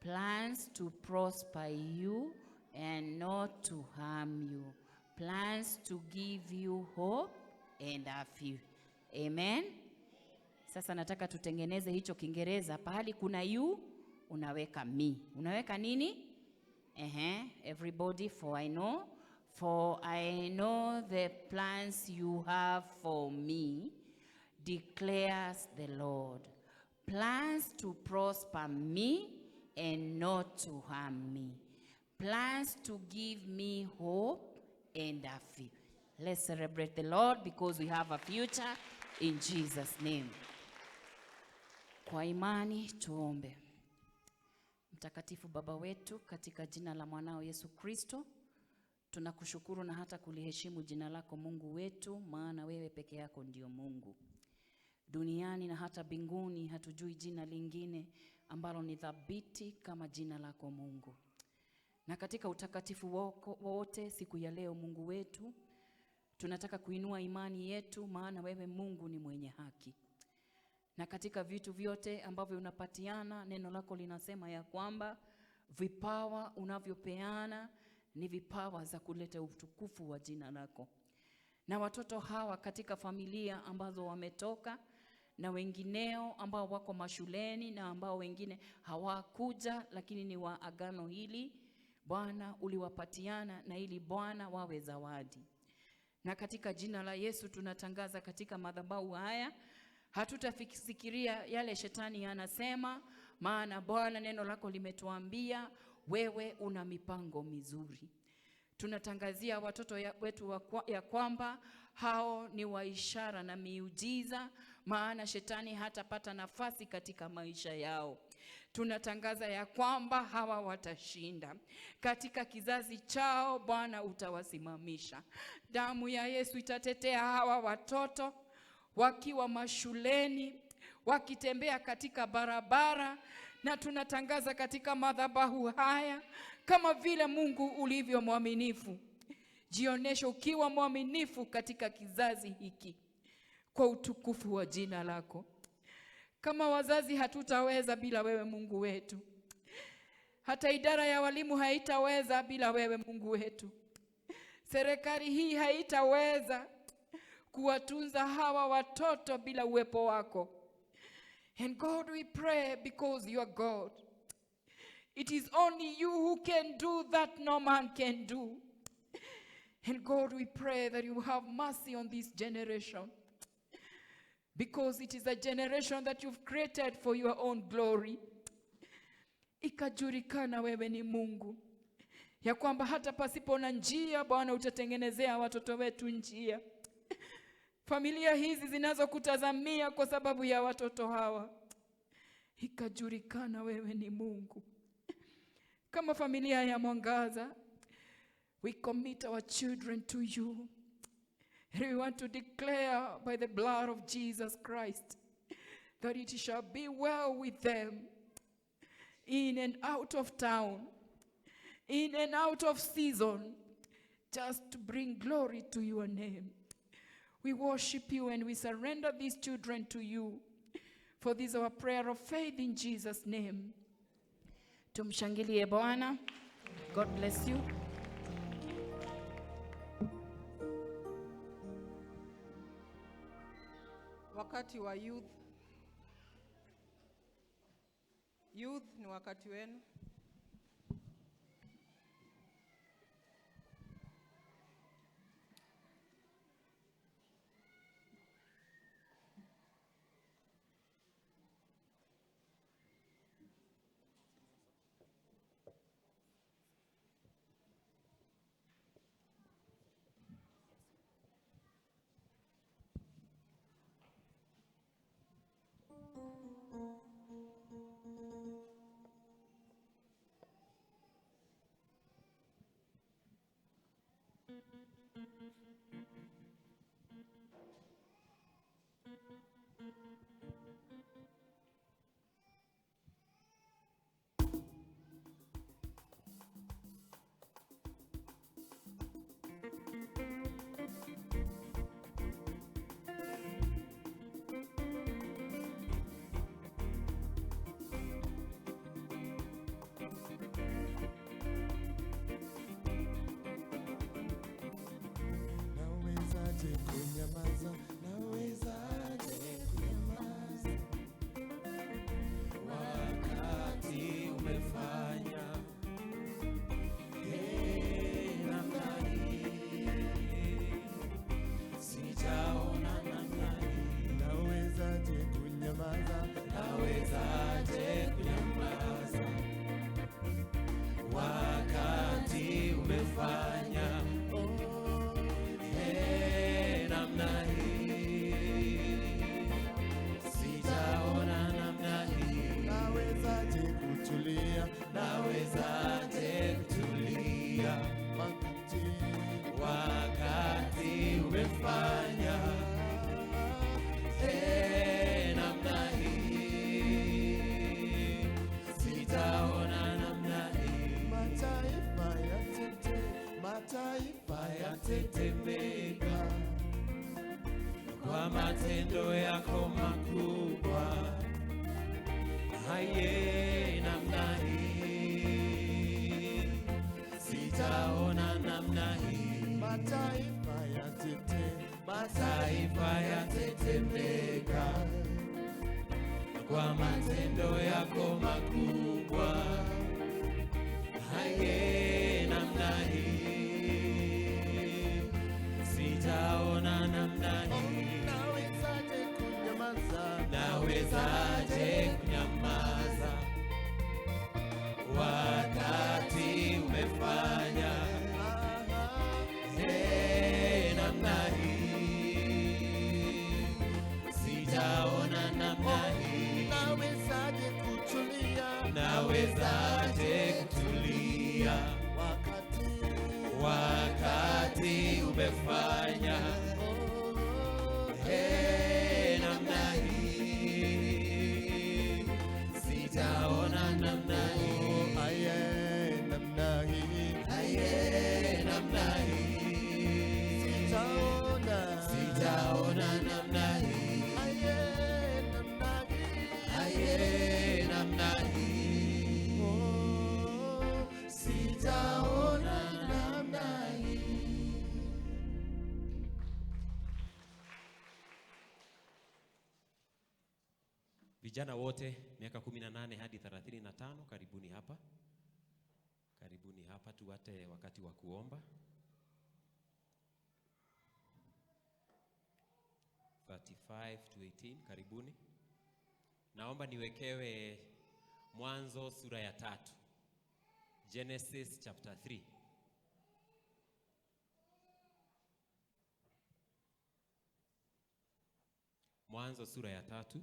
Plans to prosper you and not to harm you. Plans to give you hope and a future. Amen. Sasa nataka tutengeneze hicho Kiingereza. Pahali kuna you, unaweka me. Unaweka nini? Ehe, everybody, for I know. For I know the plans you have for me, declares the Lord. Plans to prosper me and not to harm me. Plans to give me hope and a future. Let's celebrate the Lord because we have a future in Jesus' name. Kwa imani tuombe. Mtakatifu Baba wetu, katika jina la mwanao Yesu Kristo, tunakushukuru na hata kuliheshimu jina lako Mungu wetu, maana wewe peke yako ndio Mungu. Duniani na hata mbinguni hatujui jina lingine ambalo ni thabiti kama jina lako Mungu. Na katika utakatifu wako wote siku ya leo Mungu wetu, tunataka kuinua imani yetu, maana wewe Mungu ni mwenye haki. Na katika vitu vyote ambavyo unapatiana, neno lako linasema ya kwamba vipawa unavyopeana ni vipawa za kuleta utukufu wa jina lako. Na watoto hawa katika familia ambazo wametoka na wengineo ambao wako mashuleni na ambao wengine hawakuja, lakini ni wa agano hili, Bwana uliwapatiana na ili Bwana wawe zawadi. Na katika jina la Yesu tunatangaza katika madhabahu haya, hatutafikiria yale shetani anasema, maana Bwana neno lako limetuambia wewe una mipango mizuri. Tunatangazia watoto wetu ya kwamba hao ni wa ishara na miujiza, maana shetani hatapata nafasi katika maisha yao. Tunatangaza ya kwamba hawa watashinda katika kizazi chao. Bwana utawasimamisha. Damu ya Yesu itatetea hawa watoto wakiwa mashuleni, wakitembea katika barabara, na tunatangaza katika madhabahu haya, kama vile Mungu ulivyo mwaminifu, jioneshe ukiwa mwaminifu katika kizazi hiki kwa utukufu wa jina lako. Kama wazazi hatutaweza bila wewe Mungu wetu. Hata idara ya walimu haitaweza bila wewe Mungu wetu. Serikali hii haitaweza kuwatunza hawa watoto bila uwepo wako. And God, we pray because you are God. It is only you who can do that no man can do. And God, we pray that you have mercy on this generation, because it is a generation that you've created for your own glory. Ikajulikana wewe ni Mungu, ya kwamba hata pasipo na njia, Bwana, utatengenezea watoto wetu njia. Familia hizi zinazokutazamia kwa sababu ya watoto hawa, ikajulikana wewe ni Mungu. Kama familia ya Mwangaza, we commit our children to you. And we want to declare by the blood of Jesus Christ that it shall be well with them in and out of town, in and out of season, just to bring glory to your name. We worship you and we surrender these children to you. For this our prayer of faith in Jesus' name. Tumshangilie Bwana. God bless you. Wakati wa youth. Youth ni wakati wenu. Nawezaje kunyamaza? Nawezaje kunyamaza? Wakati umefanya namna hii, sijaona namna hii. Nawezaje kunyamaza? Nawezaje kunyamaza? Wakati umefanya namna hii, sijaona namna hii. Nawezaje kutulia? Nawezaje kutulia? Wakati umefanya namna hii, sijaona namna hii. Mataifa yatetemeka kwa matendo yako makubwa. Haye, namna hii, sijaona namna hii. Mataifa yatetemeka kwa matendo yako makubwa. Haye, namna hii, sijaona namna hii. Nawezaje kunyamaza? Nawezaje kunyamaza? Wakati umefanya namna hii, sijaona namna hii. Nawezaje kutulia? Nawezaje Vijana wote miaka 18 hadi 35, karibuni hapa. Karibuni hapa tuwate wakati wa kuomba. 35 to 18, karibuni. Naomba niwekewe Mwanzo sura ya 3. Genesis chapter 3. Mwanzo sura ya 3.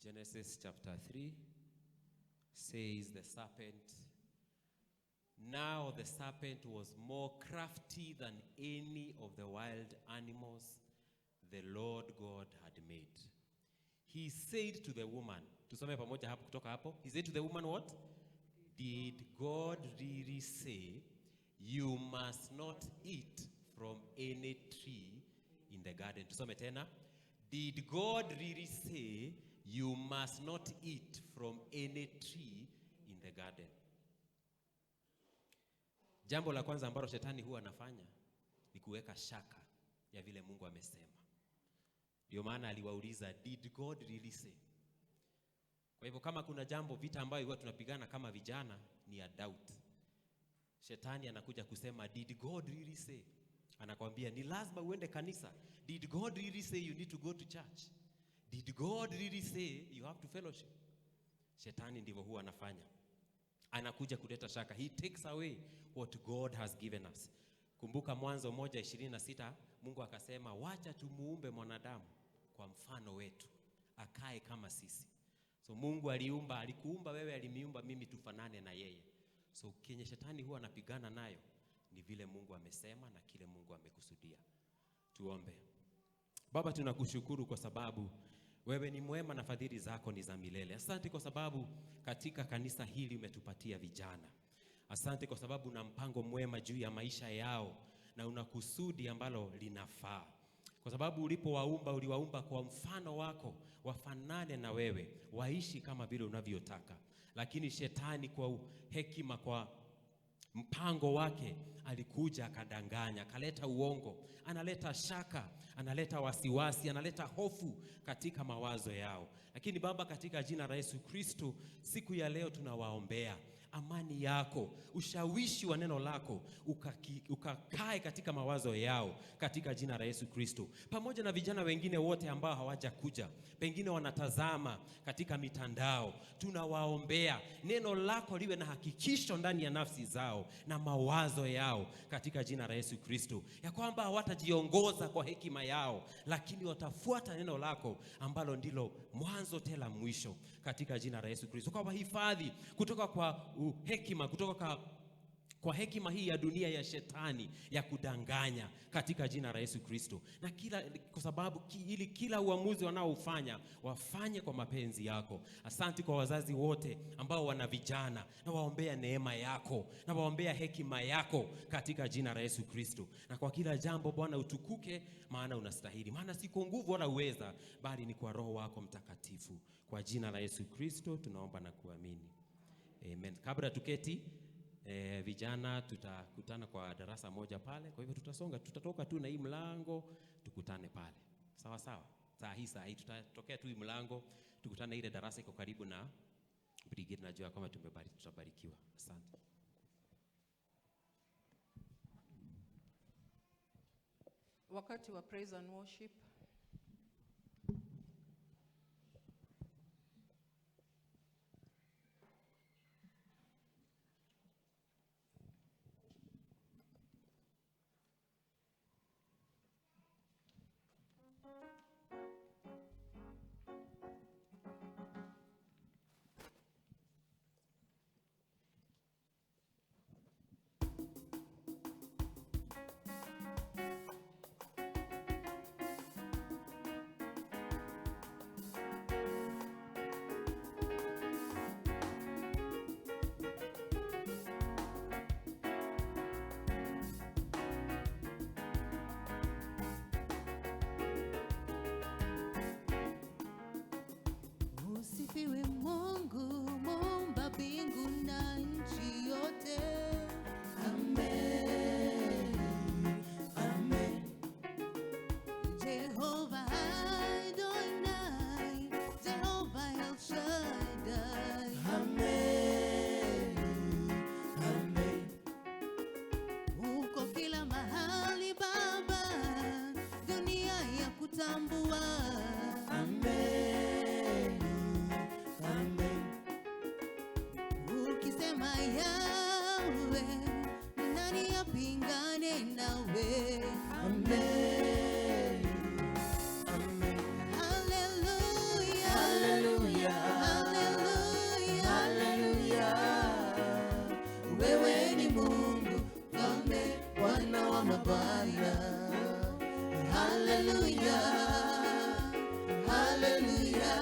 Genesis chapter 3 says the serpent, now the serpent was more crafty than any of the wild animals the Lord God had made. He said to the woman, tusome pamoja hapo kutoka hapo. He said to the woman what? Did God really say you must not eat from any tree in the garden? Tusome tena. Did God really say you must not eat from any tree in the garden? Jambo la kwanza ambalo shetani huwa anafanya ni kuweka shaka ya vile Mungu amesema. Ndio maana aliwauliza, did God really say? Kwa hivyo kama kuna jambo vita ambayo huwa tunapigana kama vijana ni ya doubt. Shetani anakuja kusema, did God really say? Anakwambia ni lazima uende kanisa. Did God really say you need to go to church? Did God really say you have to fellowship? Shetani ndivyo huwa anafanya. Anakuja kuleta shaka. He takes away what God has given us. Kumbuka Mwanzo 1:26, Mungu akasema wacha tumuumbe mwanadamu kwa mfano wetu, akae kama sisi. So Mungu aliumba, alikuumba wewe, alimiumba mimi tufanane na yeye. So kenye shetani huwa anapigana nayo ni vile Mungu amesema na kile Mungu amekusudia. Tuombe. Baba, tunakushukuru kwa sababu wewe ni mwema na fadhili zako ni za milele. Asante kwa sababu katika kanisa hili umetupatia vijana. Asante kwa sababu una mpango mwema juu ya maisha yao na una kusudi ambalo linafaa. Kwa sababu ulipowaumba, uliwaumba kwa mfano wako, wafanane na wewe, waishi kama vile unavyotaka. Lakini shetani kwa hekima, kwa mpango wake, alikuja akadanganya, akaleta uongo, analeta shaka, analeta wasiwasi, analeta hofu katika mawazo yao. Lakini Baba, katika jina la Yesu Kristo, siku ya leo tunawaombea amani yako, ushawishi wa neno lako ukakae katika mawazo yao katika jina la Yesu Kristo. Pamoja na vijana wengine wote ambao hawajakuja, pengine wanatazama katika mitandao, tunawaombea neno lako liwe na hakikisho ndani ya nafsi zao na mawazo yao katika jina la Yesu Kristo, ya kwamba hawatajiongoza kwa hekima yao, lakini watafuata neno lako ambalo ndilo mwanzo tena mwisho katika jina la Yesu Kristo. Kwa hifadhi kutoka kwa hekima, kutoka kwa hekima hii ya dunia ya shetani ya kudanganya katika jina la Yesu Kristo. Na kila, kwa sababu ili kila uamuzi wanaoufanya wafanye kwa mapenzi yako. Asante kwa wazazi wote ambao wana vijana, na waombea neema yako, na waombea hekima yako katika jina la Yesu Kristo. Na kwa kila jambo Bwana utukuke, maana unastahili. Maana si kwa nguvu wala uweza, bali ni kwa Roho wako Mtakatifu. Kwa jina la Yesu Kristo tunaomba na kuamini. Amen. Kabla tuketi, vijana tutakutana kwa darasa moja pale. Kwa hivyo tutasonga, tutatoka tu na hii mlango, tukutane pale. Sawa sawa. Saa hii tutatokea tu hii mlango, tukutane ile darasa iko karibu na brigade. Najua kama tutabarikiwa. Asante. Wakati wa praise and worship. Sema Yawe, nani apingane nawe? Amen. Amen. Hallelujah. Hallelujah. Hallelujah. Hallelujah. Wewe ni Mungu mfalme, Bwana wa mabwana. Hallelujah. Hallelujah.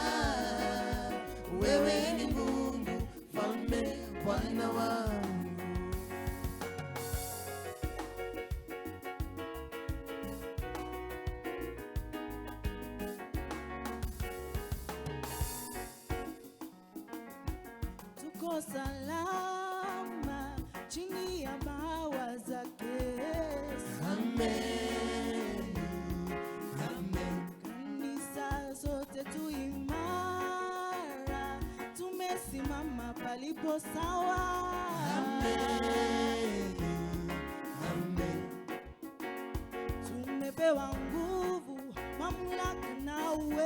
Wewe ni Mungu mfalme, Bwana wangu. Tuko salama chini ya bawa zake Yesu. Amen. Amen. Kanisa zote tu imara, tumesimama palipo sawa. Amen. Amen. Tumepewa nguvu, mamlaka na uwezo.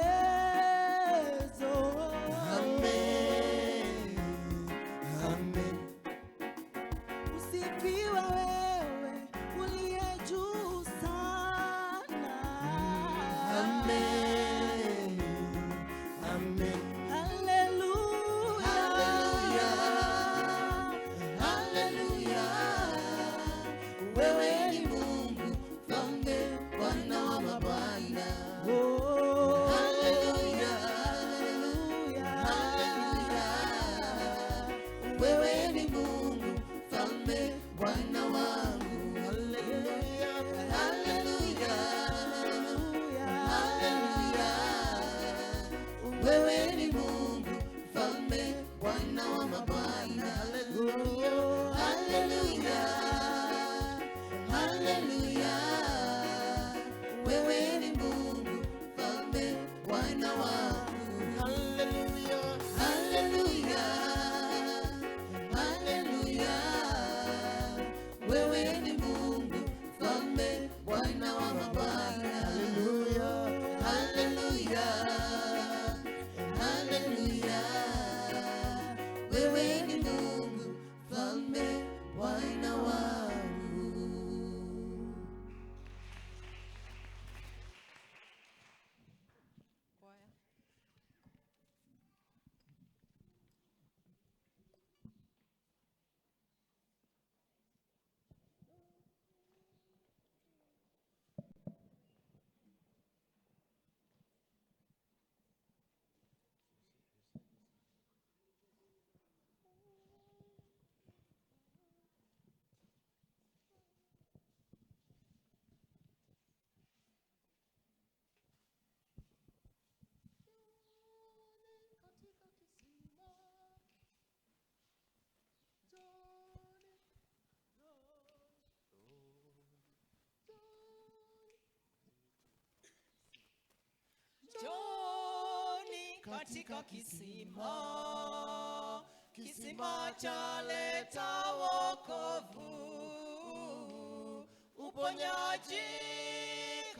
Amen. Amen. Usifiwe wewe uliye juu sana. Amen. Amen. Hallelujah. Hallelujah. Hallelujah. Wewe ni Mungu mfalme, Bwana wa mabwana. Oh, Hallelujah. hallelujah. Hallelujah. Wewe ni Mungu mfalme, Bwana wangu. Hallelujah. Hallelujah. Hallelujah. Wewe ni Mungu mfalme, Bwana wa mabwana. Hallelujah. Hallelujah. Hallelujah. Wewe ni Mungu mfalme, Bwana wangu. Hallelujah. Hallelujah. Hallelujah. Wewe ni Mungu mfalme, Bwana wa mabwana. Hallelujah. Hallelujah. Hallelujah. Wewe ni Mungu mfalme, Bwana wangu. Kwaya. Njoni katika kisima, kisima chaleta wokovu, uponyaji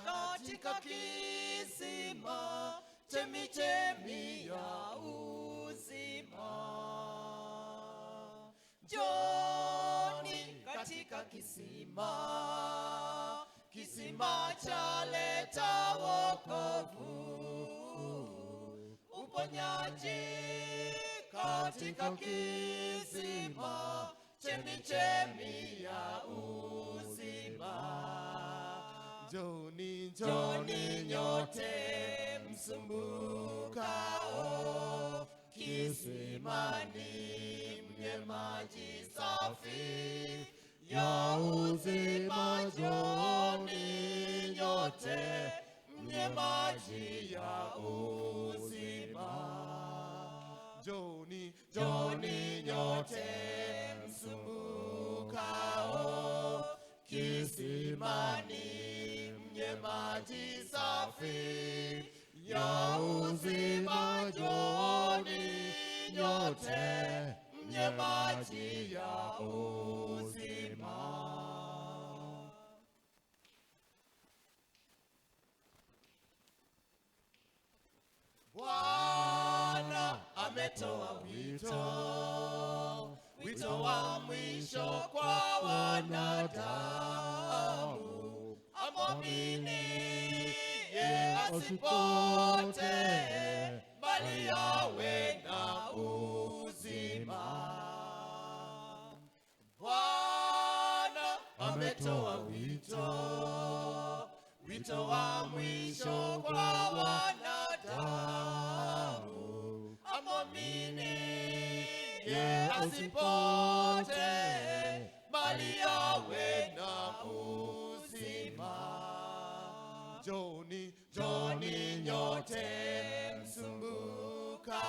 katika kisima, chemichemi ya uzima. Njoni katika kisima, kisima chaleta wokovu, uponyaji katika kisima, chemichemi ya uzima. Njoni, Njoni nyote msumbukao, kisimani mnywe maji safi ya uzima. Njoni nyote mnywe maji ya uzima. Njoni, Njoni nyote msumbukao, kisimani mnywe maji safi ya uzima. Njoni nyote mnywe maji ya uzima. Bwana ametoa wito, wito wa mwisho kwa wanadamu. Amwamini ye asipotee, bali awe na uzima. Bwana ametoa wito, wito wa mwisho kwa wanadamu. Amwamini ye asipotee, bali awe na uzima. Njoni, njoni nyote msumbukao,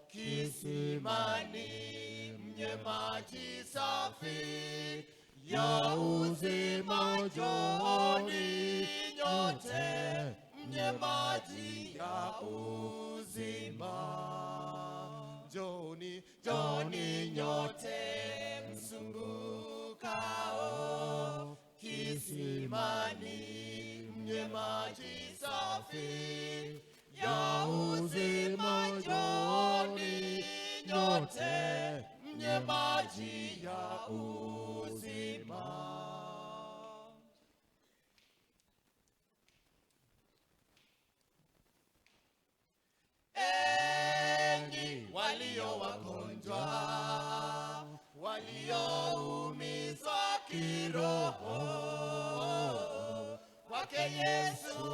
kisimani mnye maji safi ya uzima. Njoni nyote mnye maji ya uzima. Njoni, njoni nyote msumbukao, kisimani mnye maji safi ya uzima. Njoni nyote mnye maji ya uzima. Enyi walio wagonjwa, walioumizwa kiroho, kwake Yesu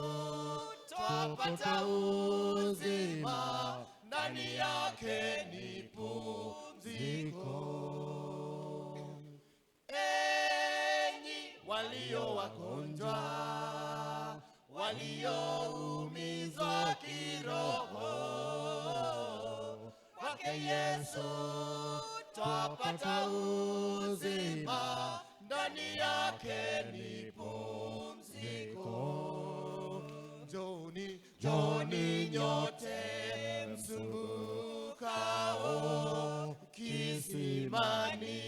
twapata uzima, ndani yake ni pumziko. Enyi walio wagonjwa, walioumizwa kiroho, kwake Yesu twapata uzima, ndani yake ni pumziko. Njoni, njoni nyote msumbukao, kisimani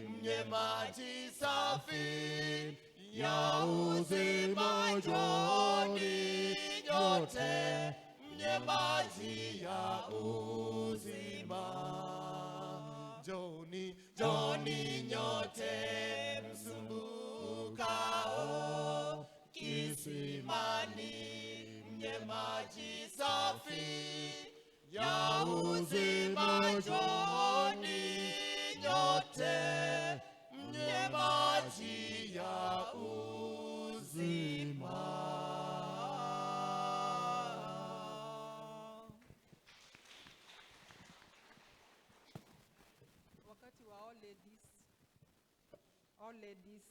mnye maji safi ya uzima. Njoni nyote mnye maji ya uzima. Njoni, njoni nyote msumbukao, kisimani mnye maji safi ya uzima. Njoni nyote mnye maji ya uzima. Wakati wa all ladies, all ladies.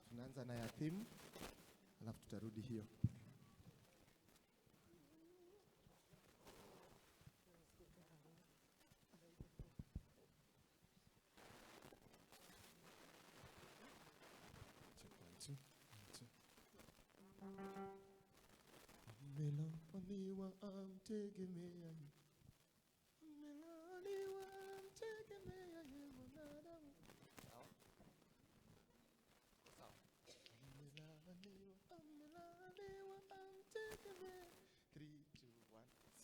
Tunaanza na ya theme, alafu tutarudi hiyo. Check one, two, one, two. Amelaaniwa amtegemeaye, amelaaniwa amtegemeaye mwanadamu. Sawa? Sawa. Amelaaniwa, amelaaniwa amtegemea. 3, 2, 1, C.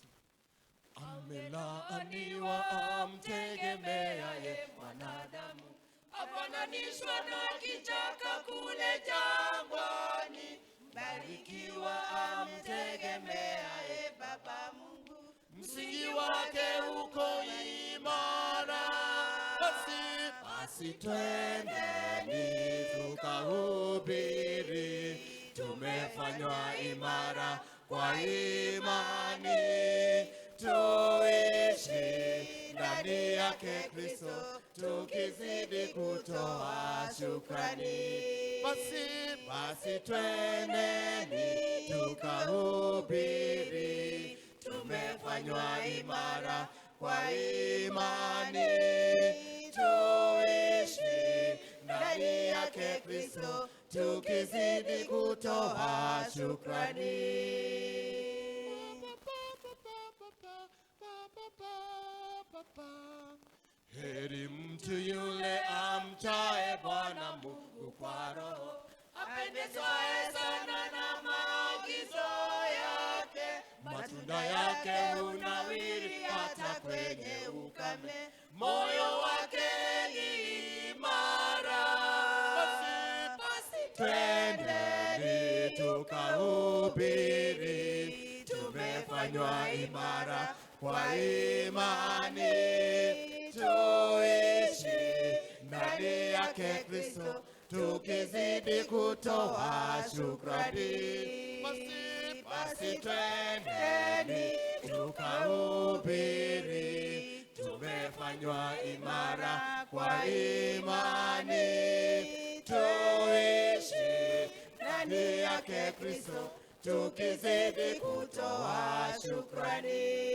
Amelaaniwa amtegemeaye mwanadamu, afananishwa na kichaka kule jangwani. Mbarikiwa amtegemeaye Baba Mungu, msingi wake uko imara. Basi, basi twendeni tukahubiri, tumefanywa imara kwa imani, tuishi ndani yake Kristo, tuki tukizidi kutoa shukrani. Basi basi tweneni tukahubiri, tumefanywa imara kwa imani, tuishi ndani yake Kristo, tukizidi kutoa shukrani. Heri mtu yule amchaye Bwana Mungu kwa roho, apendezwaye sana na maagizo yake, matunda yake hunawiri hata kwenye ukame, moyo wake ni imara. Basi basi twendeni tukahubiri, tumefanywa imara kwa imani, tuishi ndani yake Kristo, tukizidi kutoa shukrani. Basi basi twendeni tukahubiri, tumefanywa imara kwa imani, tuishi ndani yake Kristo, tukizidi kutoa shukrani.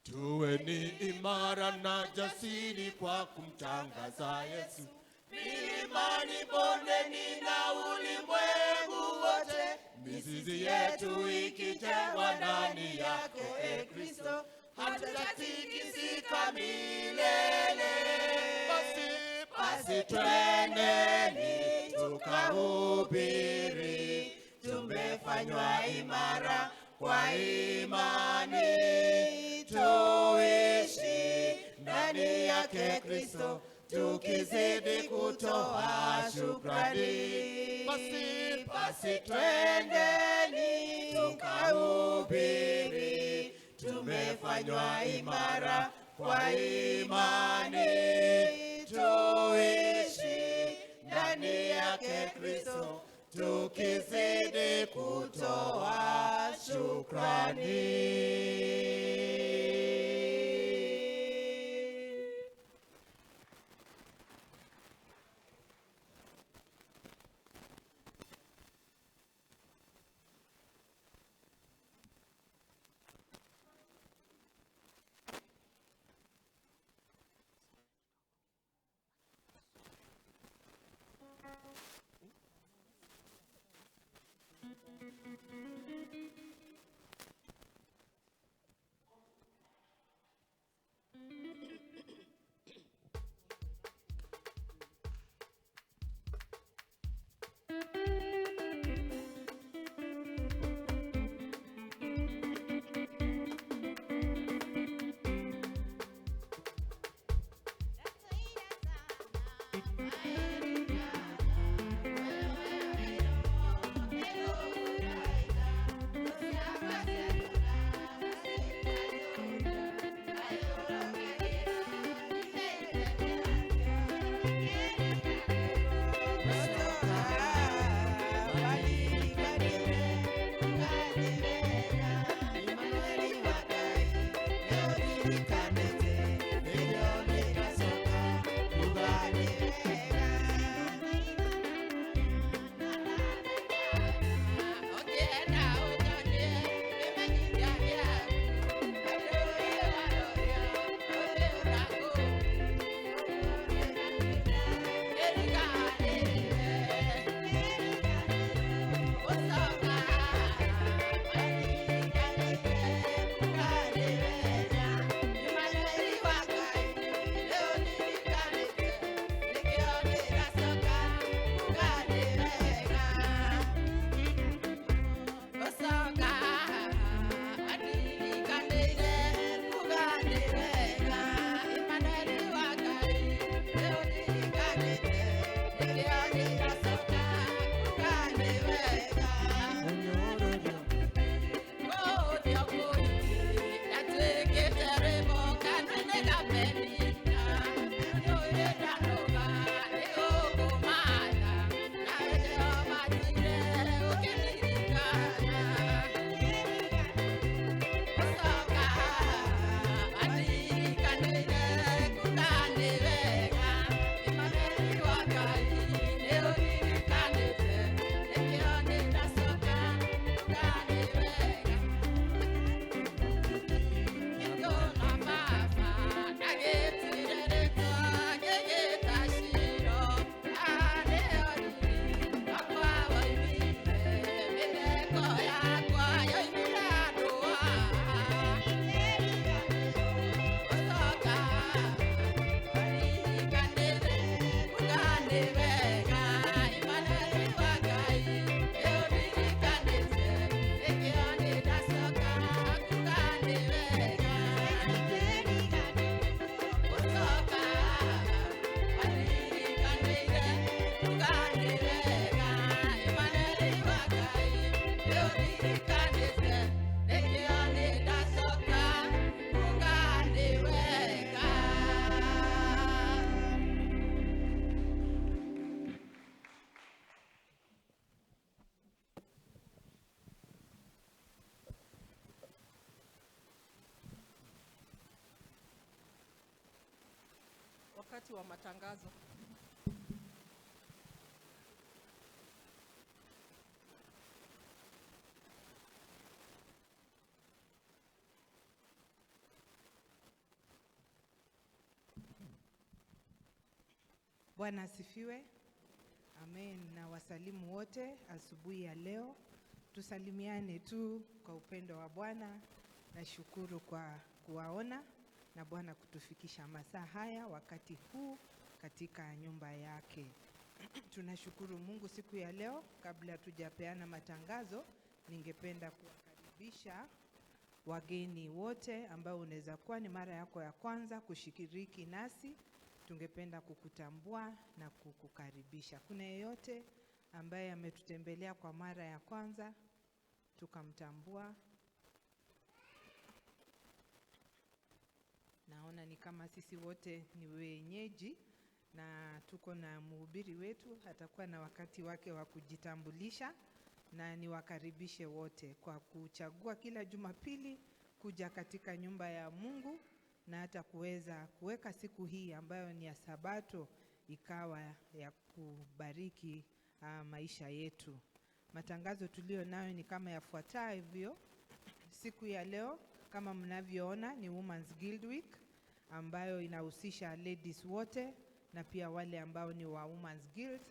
Tuwe ni imara na jasiri kwa kumtangaza Yesu milimani, bondeni na ulimwengu wote, mizizi yetu ikijengwa ndani yake e Kristo, hatutatikisika milele. Basi basi twendeni tukahubiri, tumefanywa imara kwa imani, tuishi ndani yake Kristo, tukizidi kutoa shukrani. Basi basi twendeni tukahubiri, tumefanywa imara kwa imani, tuishi ndani yake Kristo, tukizidi kutoa shukrani. Wakati wa matangazo. Bwana asifiwe. Amen. Na wasalimu wote asubuhi ya leo. Tusalimiane tu kwa upendo wa Bwana. Nashukuru kwa kuwaona na Bwana kutufikisha masaa haya wakati huu katika nyumba yake. Tunashukuru Mungu siku ya leo. Kabla tujapeana matangazo, ningependa kuwakaribisha wageni wote ambao unaweza kuwa ni mara yako ya kwanza kushiriki nasi. Tungependa kukutambua na kukukaribisha. Kuna yeyote ambaye ametutembelea kwa mara ya kwanza tukamtambua? Naona ni kama sisi wote ni wenyeji na tuko na mhubiri wetu, atakuwa na wakati wake wa kujitambulisha, na niwakaribishe wote kwa kuchagua kila Jumapili kuja katika nyumba ya Mungu na hata kuweza kuweka siku hii ambayo ni ya Sabato ikawa ya kubariki maisha yetu. Matangazo tulio nayo ni kama yafuatavyo. Siku ya leo kama mnavyoona ni Women's Guild Week ambayo inahusisha ladies wote na pia wale ambao ni wa Women's Guild,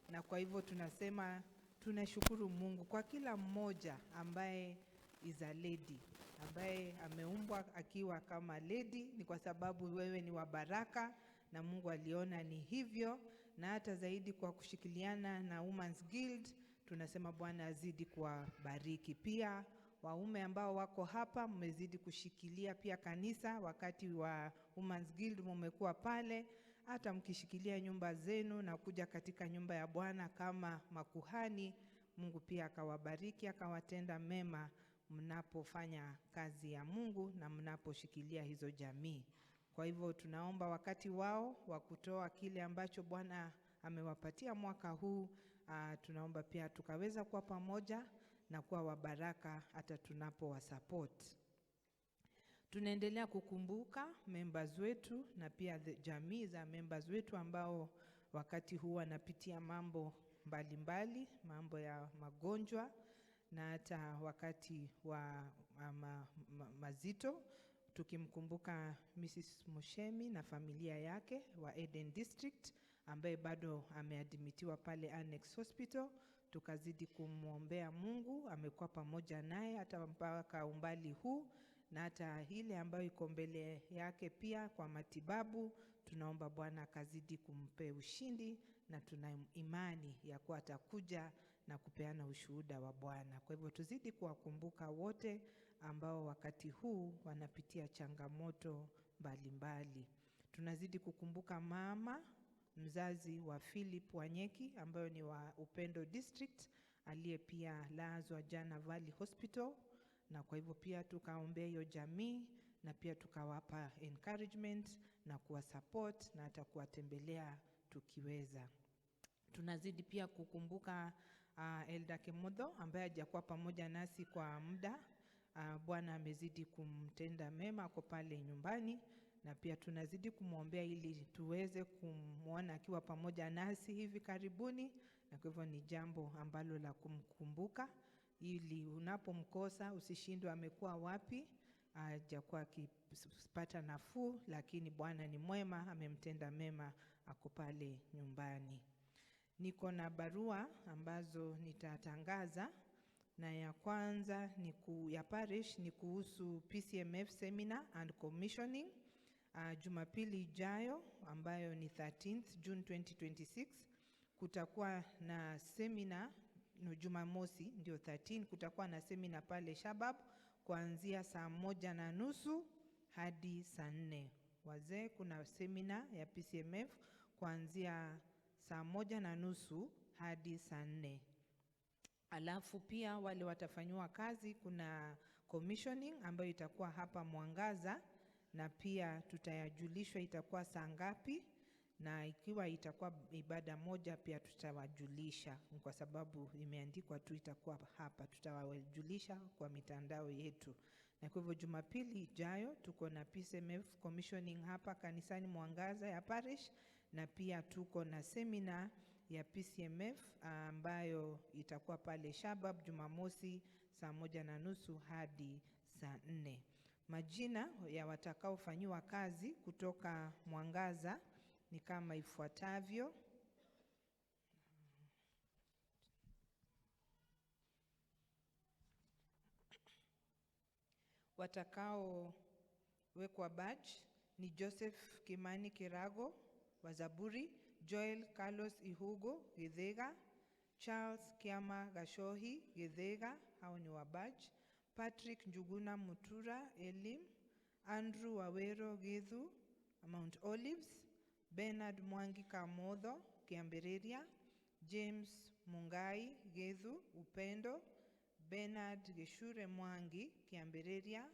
na kwa hivyo tunasema tunashukuru Mungu kwa kila mmoja ambaye is a lady, ambaye ameumbwa akiwa kama lady, ni kwa sababu wewe ni wa baraka na Mungu aliona ni hivyo. Na hata zaidi kwa kushikiliana na Women's Guild, tunasema Bwana azidi kuwabariki. Pia waume ambao wako hapa, mmezidi kushikilia pia kanisa. Wakati wa Women's Guild mmekuwa pale, hata mkishikilia nyumba zenu na kuja katika nyumba ya Bwana kama makuhani, Mungu pia akawabariki, akawatenda mema mnapofanya kazi ya Mungu na mnaposhikilia hizo jamii. Kwa hivyo tunaomba wakati wao wa kutoa kile ambacho Bwana amewapatia mwaka huu, tunaomba pia tukaweza kuwa pamoja na kuwa wa baraka hata tunapowasupport. Tunaendelea kukumbuka members wetu na pia jamii za members wetu ambao wakati huu wanapitia mambo mbalimbali, mambo ya magonjwa na hata wakati wa mazito, tukimkumbuka Mrs. Mushemi na familia yake wa Eden District ambaye bado ameadmitiwa pale Annex Hospital. Tukazidi kumwombea Mungu, amekuwa pamoja naye hata mpaka umbali huu na hata ile ambayo iko mbele yake pia kwa matibabu. Tunaomba Bwana akazidi kumpe ushindi na tuna imani ya kuwa atakuja na kupeana ushuhuda wa Bwana. Kwa hivyo tuzidi kuwakumbuka wote ambao wakati huu wanapitia changamoto mbalimbali. Tunazidi kukumbuka mama mzazi wa Philip Wanyeki ambayo ni wa Upendo District, aliye pia lazwa jana Valley Hospital, na kwa hivyo pia tukaombea hiyo jamii na pia tukawapa encouragement na kuwa support na hata kuwatembelea tukiweza. Tunazidi pia kukumbuka Elder Kemodho ambaye hajakuwa pamoja nasi kwa muda. Bwana amezidi kumtenda mema, ako pale nyumbani, na pia tunazidi kumwombea ili tuweze kumwona akiwa pamoja nasi hivi karibuni, na kwa hivyo ni jambo ambalo la kumkumbuka ili unapomkosa usishindwe amekuwa wapi, hajakuwa akipata nafuu, lakini Bwana ni mwema, amemtenda mema, ako pale nyumbani. Niko na barua ambazo nitatangaza, na ya kwanza ni ya parish ni kuhusu PCMF seminar and commissioning. Jumapili ijayo ambayo ni 13th June 2026 kutakuwa na seminar, no, Jumamosi ndio 13 kutakuwa na seminar pale Shabab kuanzia 1:30 hadi 4:00. Wazee, kuna seminar ya PCMF kuanzia 1:30 hadi 4:00. Alafu pia wale watafanywa kazi, kuna commissioning ambayo itakuwa hapa Mwangaza, na pia tutayajulishwa itakuwa saa ngapi, na ikiwa itakuwa ibada moja pia tutawajulisha, kwa sababu imeandikwa tu itakuwa hapa, tutawajulisha kwa mitandao yetu. Na kwa hivyo Jumapili ijayo tuko na PCMF commissioning hapa kanisani Mwangaza ya Parish, na pia tuko na semina ya PCMF ambayo itakuwa pale Shabab Jumamosi saa 1:30 hadi saa 4. Majina ya watakaofanyiwa kazi kutoka Mwangaza ni kama ifuatavyo. Watakaowekwa badge ni Joseph Kimani Kirago wa Zaburi, Joel Carlos Ihugo Githega, Charles Kiama Gashohi Githega, hao ni wa badge, Patrick Njuguna Mutura Elim, Andrew Wawero Githu Mount Olives, Bernard Mwangi Kamotho Kiambiriria, James Mungai Githu Upendo, Bernard Geshure Mwangi Kiambiriria,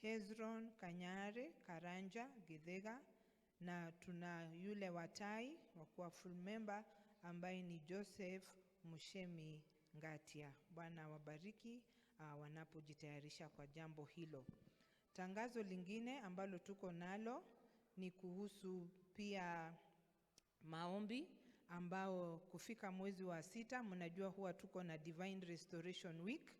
Hezron Kanyare Karanja Githega, na tuna yule watai wa kuwa full member ambaye ni Joseph Mushemi Ngatia. Bwana wabariki wanapojitayarisha kwa jambo hilo. Tangazo lingine ambalo tuko nalo ni kuhusu pia maombi ambao kufika mwezi wa 6, mnajua huwa tuko na Divine Restoration Week.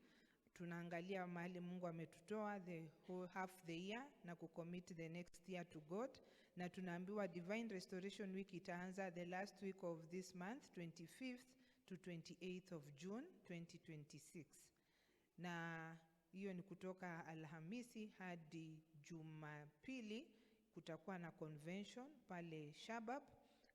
Tunaangalia mahali Mungu ametutoa the whole half the year na kucommit the next year to God. Na tunaambiwa Divine Restoration Week itaanza the last week of this month, 25th to 28th of June 2026. Na hiyo ni kutoka Alhamisi hadi Jumapili. Kutakuwa na convention pale Shabab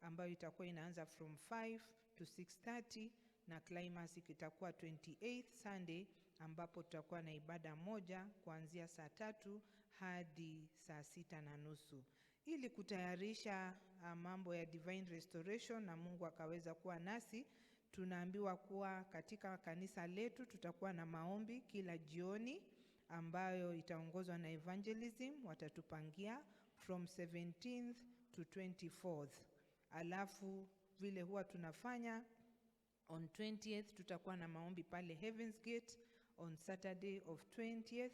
ambayo itakuwa inaanza from 5 to 6:30 na climax itakuwa 28th Sunday ambapo tutakuwa na ibada moja kuanzia saa 3 hadi saa 6:30. Ili kutayarisha mambo ya Divine Restoration na Mungu akaweza kuwa nasi, tunaambiwa kuwa katika kanisa letu tutakuwa na maombi kila jioni ambayo itaongozwa na evangelism, watatupangia from 17th to 24th. Alafu vile huwa tunafanya on 20th tutakuwa na maombi pale Heaven's Gate on Saturday of 20th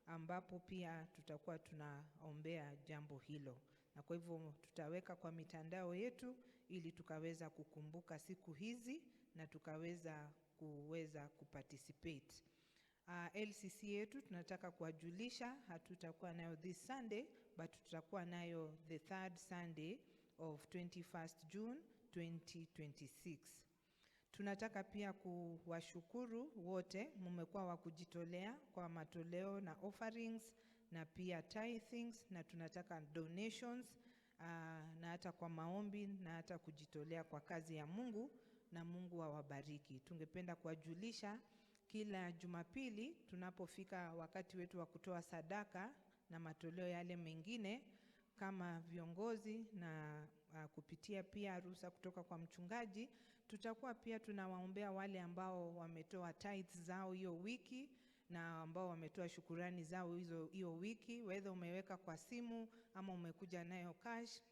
ambapo pia tutakuwa tunaombea jambo hilo. Na kwa hivyo tutaweka kwa mitandao yetu ili tukaweza kukumbuka siku hizi na tukaweza kuweza kuparticipate. LCC yetu tunataka kuwajulisha hatutakuwa nayo this Sunday, but tutakuwa nayo the third Sunday of 21st June 2026. Tunataka pia kuwashukuru wote mmekuwa wa kujitolea kwa matoleo na offerings na pia tithings, na tunataka donations na hata kwa maombi na hata kujitolea kwa kazi ya Mungu, na Mungu awabariki. Tungependa kuwajulisha kila Jumapili tunapofika wakati wetu wa kutoa sadaka na matoleo yale mengine kama viongozi na kupitia pia ruhusa kutoka kwa mchungaji, tutakuwa pia tunawaombea wale ambao wametoa tithes zao hiyo wiki na ambao wametoa shukurani zao hizo hiyo wiki, whether umeweka kwa simu ama umekuja nayo cash,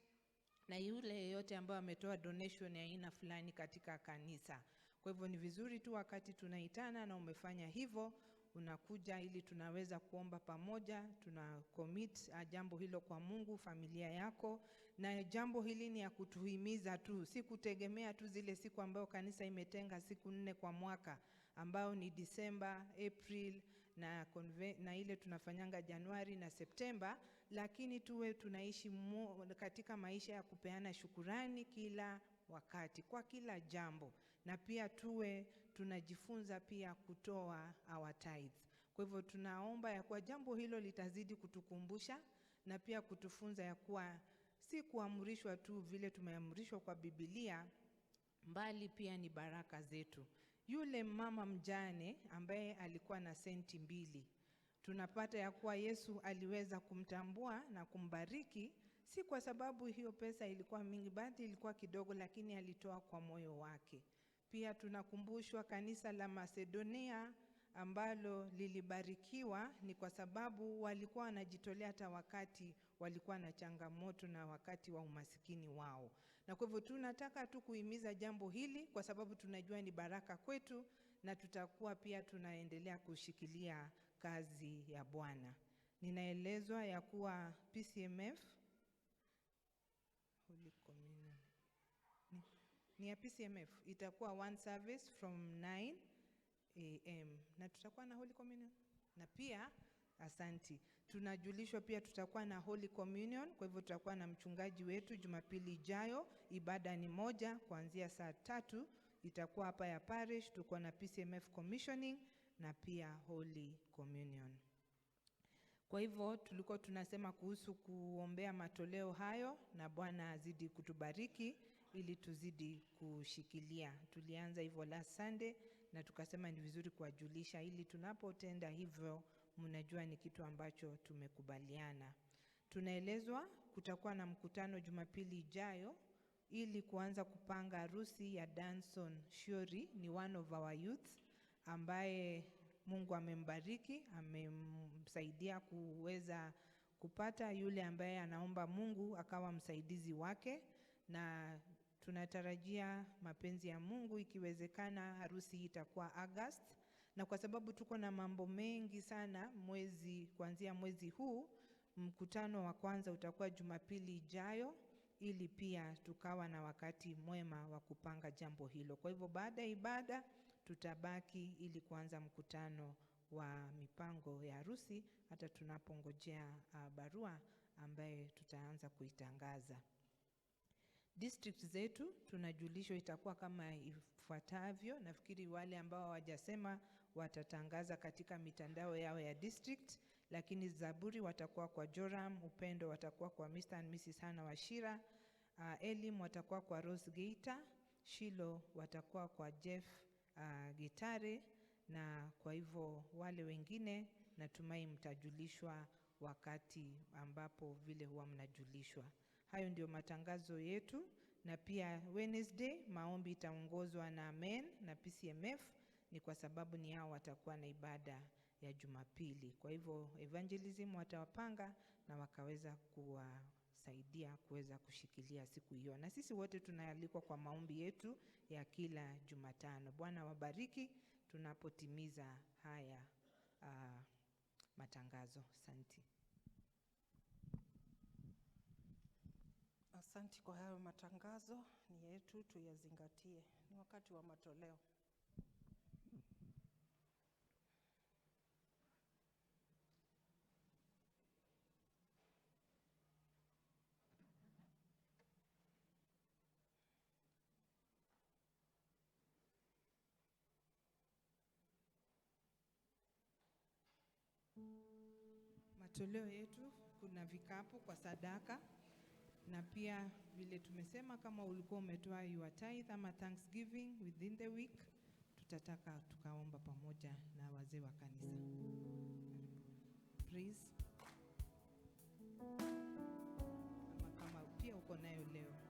na yule yeyote ambaye ametoa donation ya aina fulani katika kanisa. Kwa hivyo ni vizuri tu wakati tunaitana na umefanya hivyo, unakuja ili tunaweza kuomba pamoja, tuna commit jambo hilo kwa Mungu, familia yako. Na jambo hili ni ya kutuhimiza tu, si kutegemea tu zile siku ambayo kanisa imetenga siku 4 kwa mwaka, ambao ni December, April na ile tunafanyanga Januari na Septemba, lakini tuwe tunaishi katika maisha ya kupeana shukurani kila wakati kwa kila jambo, na pia tuwe tunajifunza pia kutoa our tithes. Kwa hivyo tunaomba ya kuwa jambo hilo litazidi kutukumbusha na pia kutufunza ya kuwa si kuamrishwa tu vile tumeamrishwa kwa Biblia, mbali pia ni baraka zetu. Yule mama mjane ambaye alikuwa na senti 2, tunapata ya kuwa Yesu aliweza kumtambua na kumbariki, si kwa sababu hiyo pesa ilikuwa mingi, bali ilikuwa kidogo, lakini alitoa kwa moyo wake. Pia tunakumbushwa kanisa la Macedonia ambalo lilibarikiwa ni kwa sababu walikuwa wanajitolea hata wakati walikuwa na changamoto na wakati wa umasikini wao. Na kwa hivyo tunataka tu kuhimiza jambo hili kwa sababu tunajua ni baraka kwetu, na tutakuwa pia tunaendelea kushikilia kazi ya Bwana. Ninaelezwa ya kuwa PCMF Holy Communion ni ya PCMF itakuwa one service from 9 a.m. na tutakuwa na Holy Communion na pia asanti. Tunajulishwa pia tutakuwa na Holy Communion, kwa hivyo tutakuwa na mchungaji wetu Jumapili ijayo. Ibada ni moja kuanzia saa 3 itakuwa hapa ya parish. Tuko na PCMF commissioning na pia Holy Communion. Kwa hivyo tulikuwa tunasema kuhusu kuombea matoleo hayo, na Bwana azidi kutubariki ili tuzidi kushikilia. Tulianza hivyo last Sunday na tukasema ni vizuri kuwajulisha ili tunapotenda hivyo mnajua ni kitu ambacho tumekubaliana. Tunaelezwa kutakuwa na mkutano Jumapili ijayo ili kuanza kupanga harusi ya Danson Shori, ni one of our youth ambaye Mungu amembariki, amemsaidia kuweza kupata yule ambaye anaomba Mungu akawa msaidizi wake, na tunatarajia mapenzi ya Mungu, ikiwezekana harusi hii itakuwa August. Na kwa sababu tuko na mambo mengi sana kuanzia mwezi huu, mkutano wa kwanza utakuwa Jumapili ijayo ili pia tukawa na wakati mwema wa kupanga jambo hilo. Kwa hivyo baada ya ibada tutabaki ili kuanza mkutano wa mipango ya harusi, hata tunapongojea barua ambaye tutaanza kuitangaza. District zetu tunajulishwa itakuwa kama ifuatavyo. Nafikiri wale ambao hawajasema watatangaza katika mitandao yao ya district, lakini Zaburi watakuwa kwa Joram, Upendo watakuwa kwa Mr. and Mrs. Hannah Wachira, Elim watakuwa kwa Rose Geita, Shilo watakuwa kwa Jeff Gitare, na kwa hivyo wale wengine natumai mtajulishwa wakati ambapo vile huwa mnajulishwa. Hayo ndio matangazo yetu, na pia Wednesday maombi itaongozwa na Men na PCMF, ni kwa sababu ni hao watakuwa na ibada ya Jumapili. Kwa hivyo evangelism watawapanga na wakaweza kuwasaidia kuweza kushikilia siku hiyo. Na sisi wote tunaalikwa kwa maombi yetu ya kila Jumatano. Bwana wabariki tunapotimiza haya matangazo. Asante. Asante kwa hayo matangazo, ni yetu tuyazingatie. Ni wakati wa matoleo. Matoleo yetu kuna vikapu kwa sadaka, na pia vile tumesema kama ulikuwa umetoa your tithe ama thanksgiving within the week, tutataka tukaomba pamoja na wazee wa kanisa. Please. Ama kama pia uko nayo leo.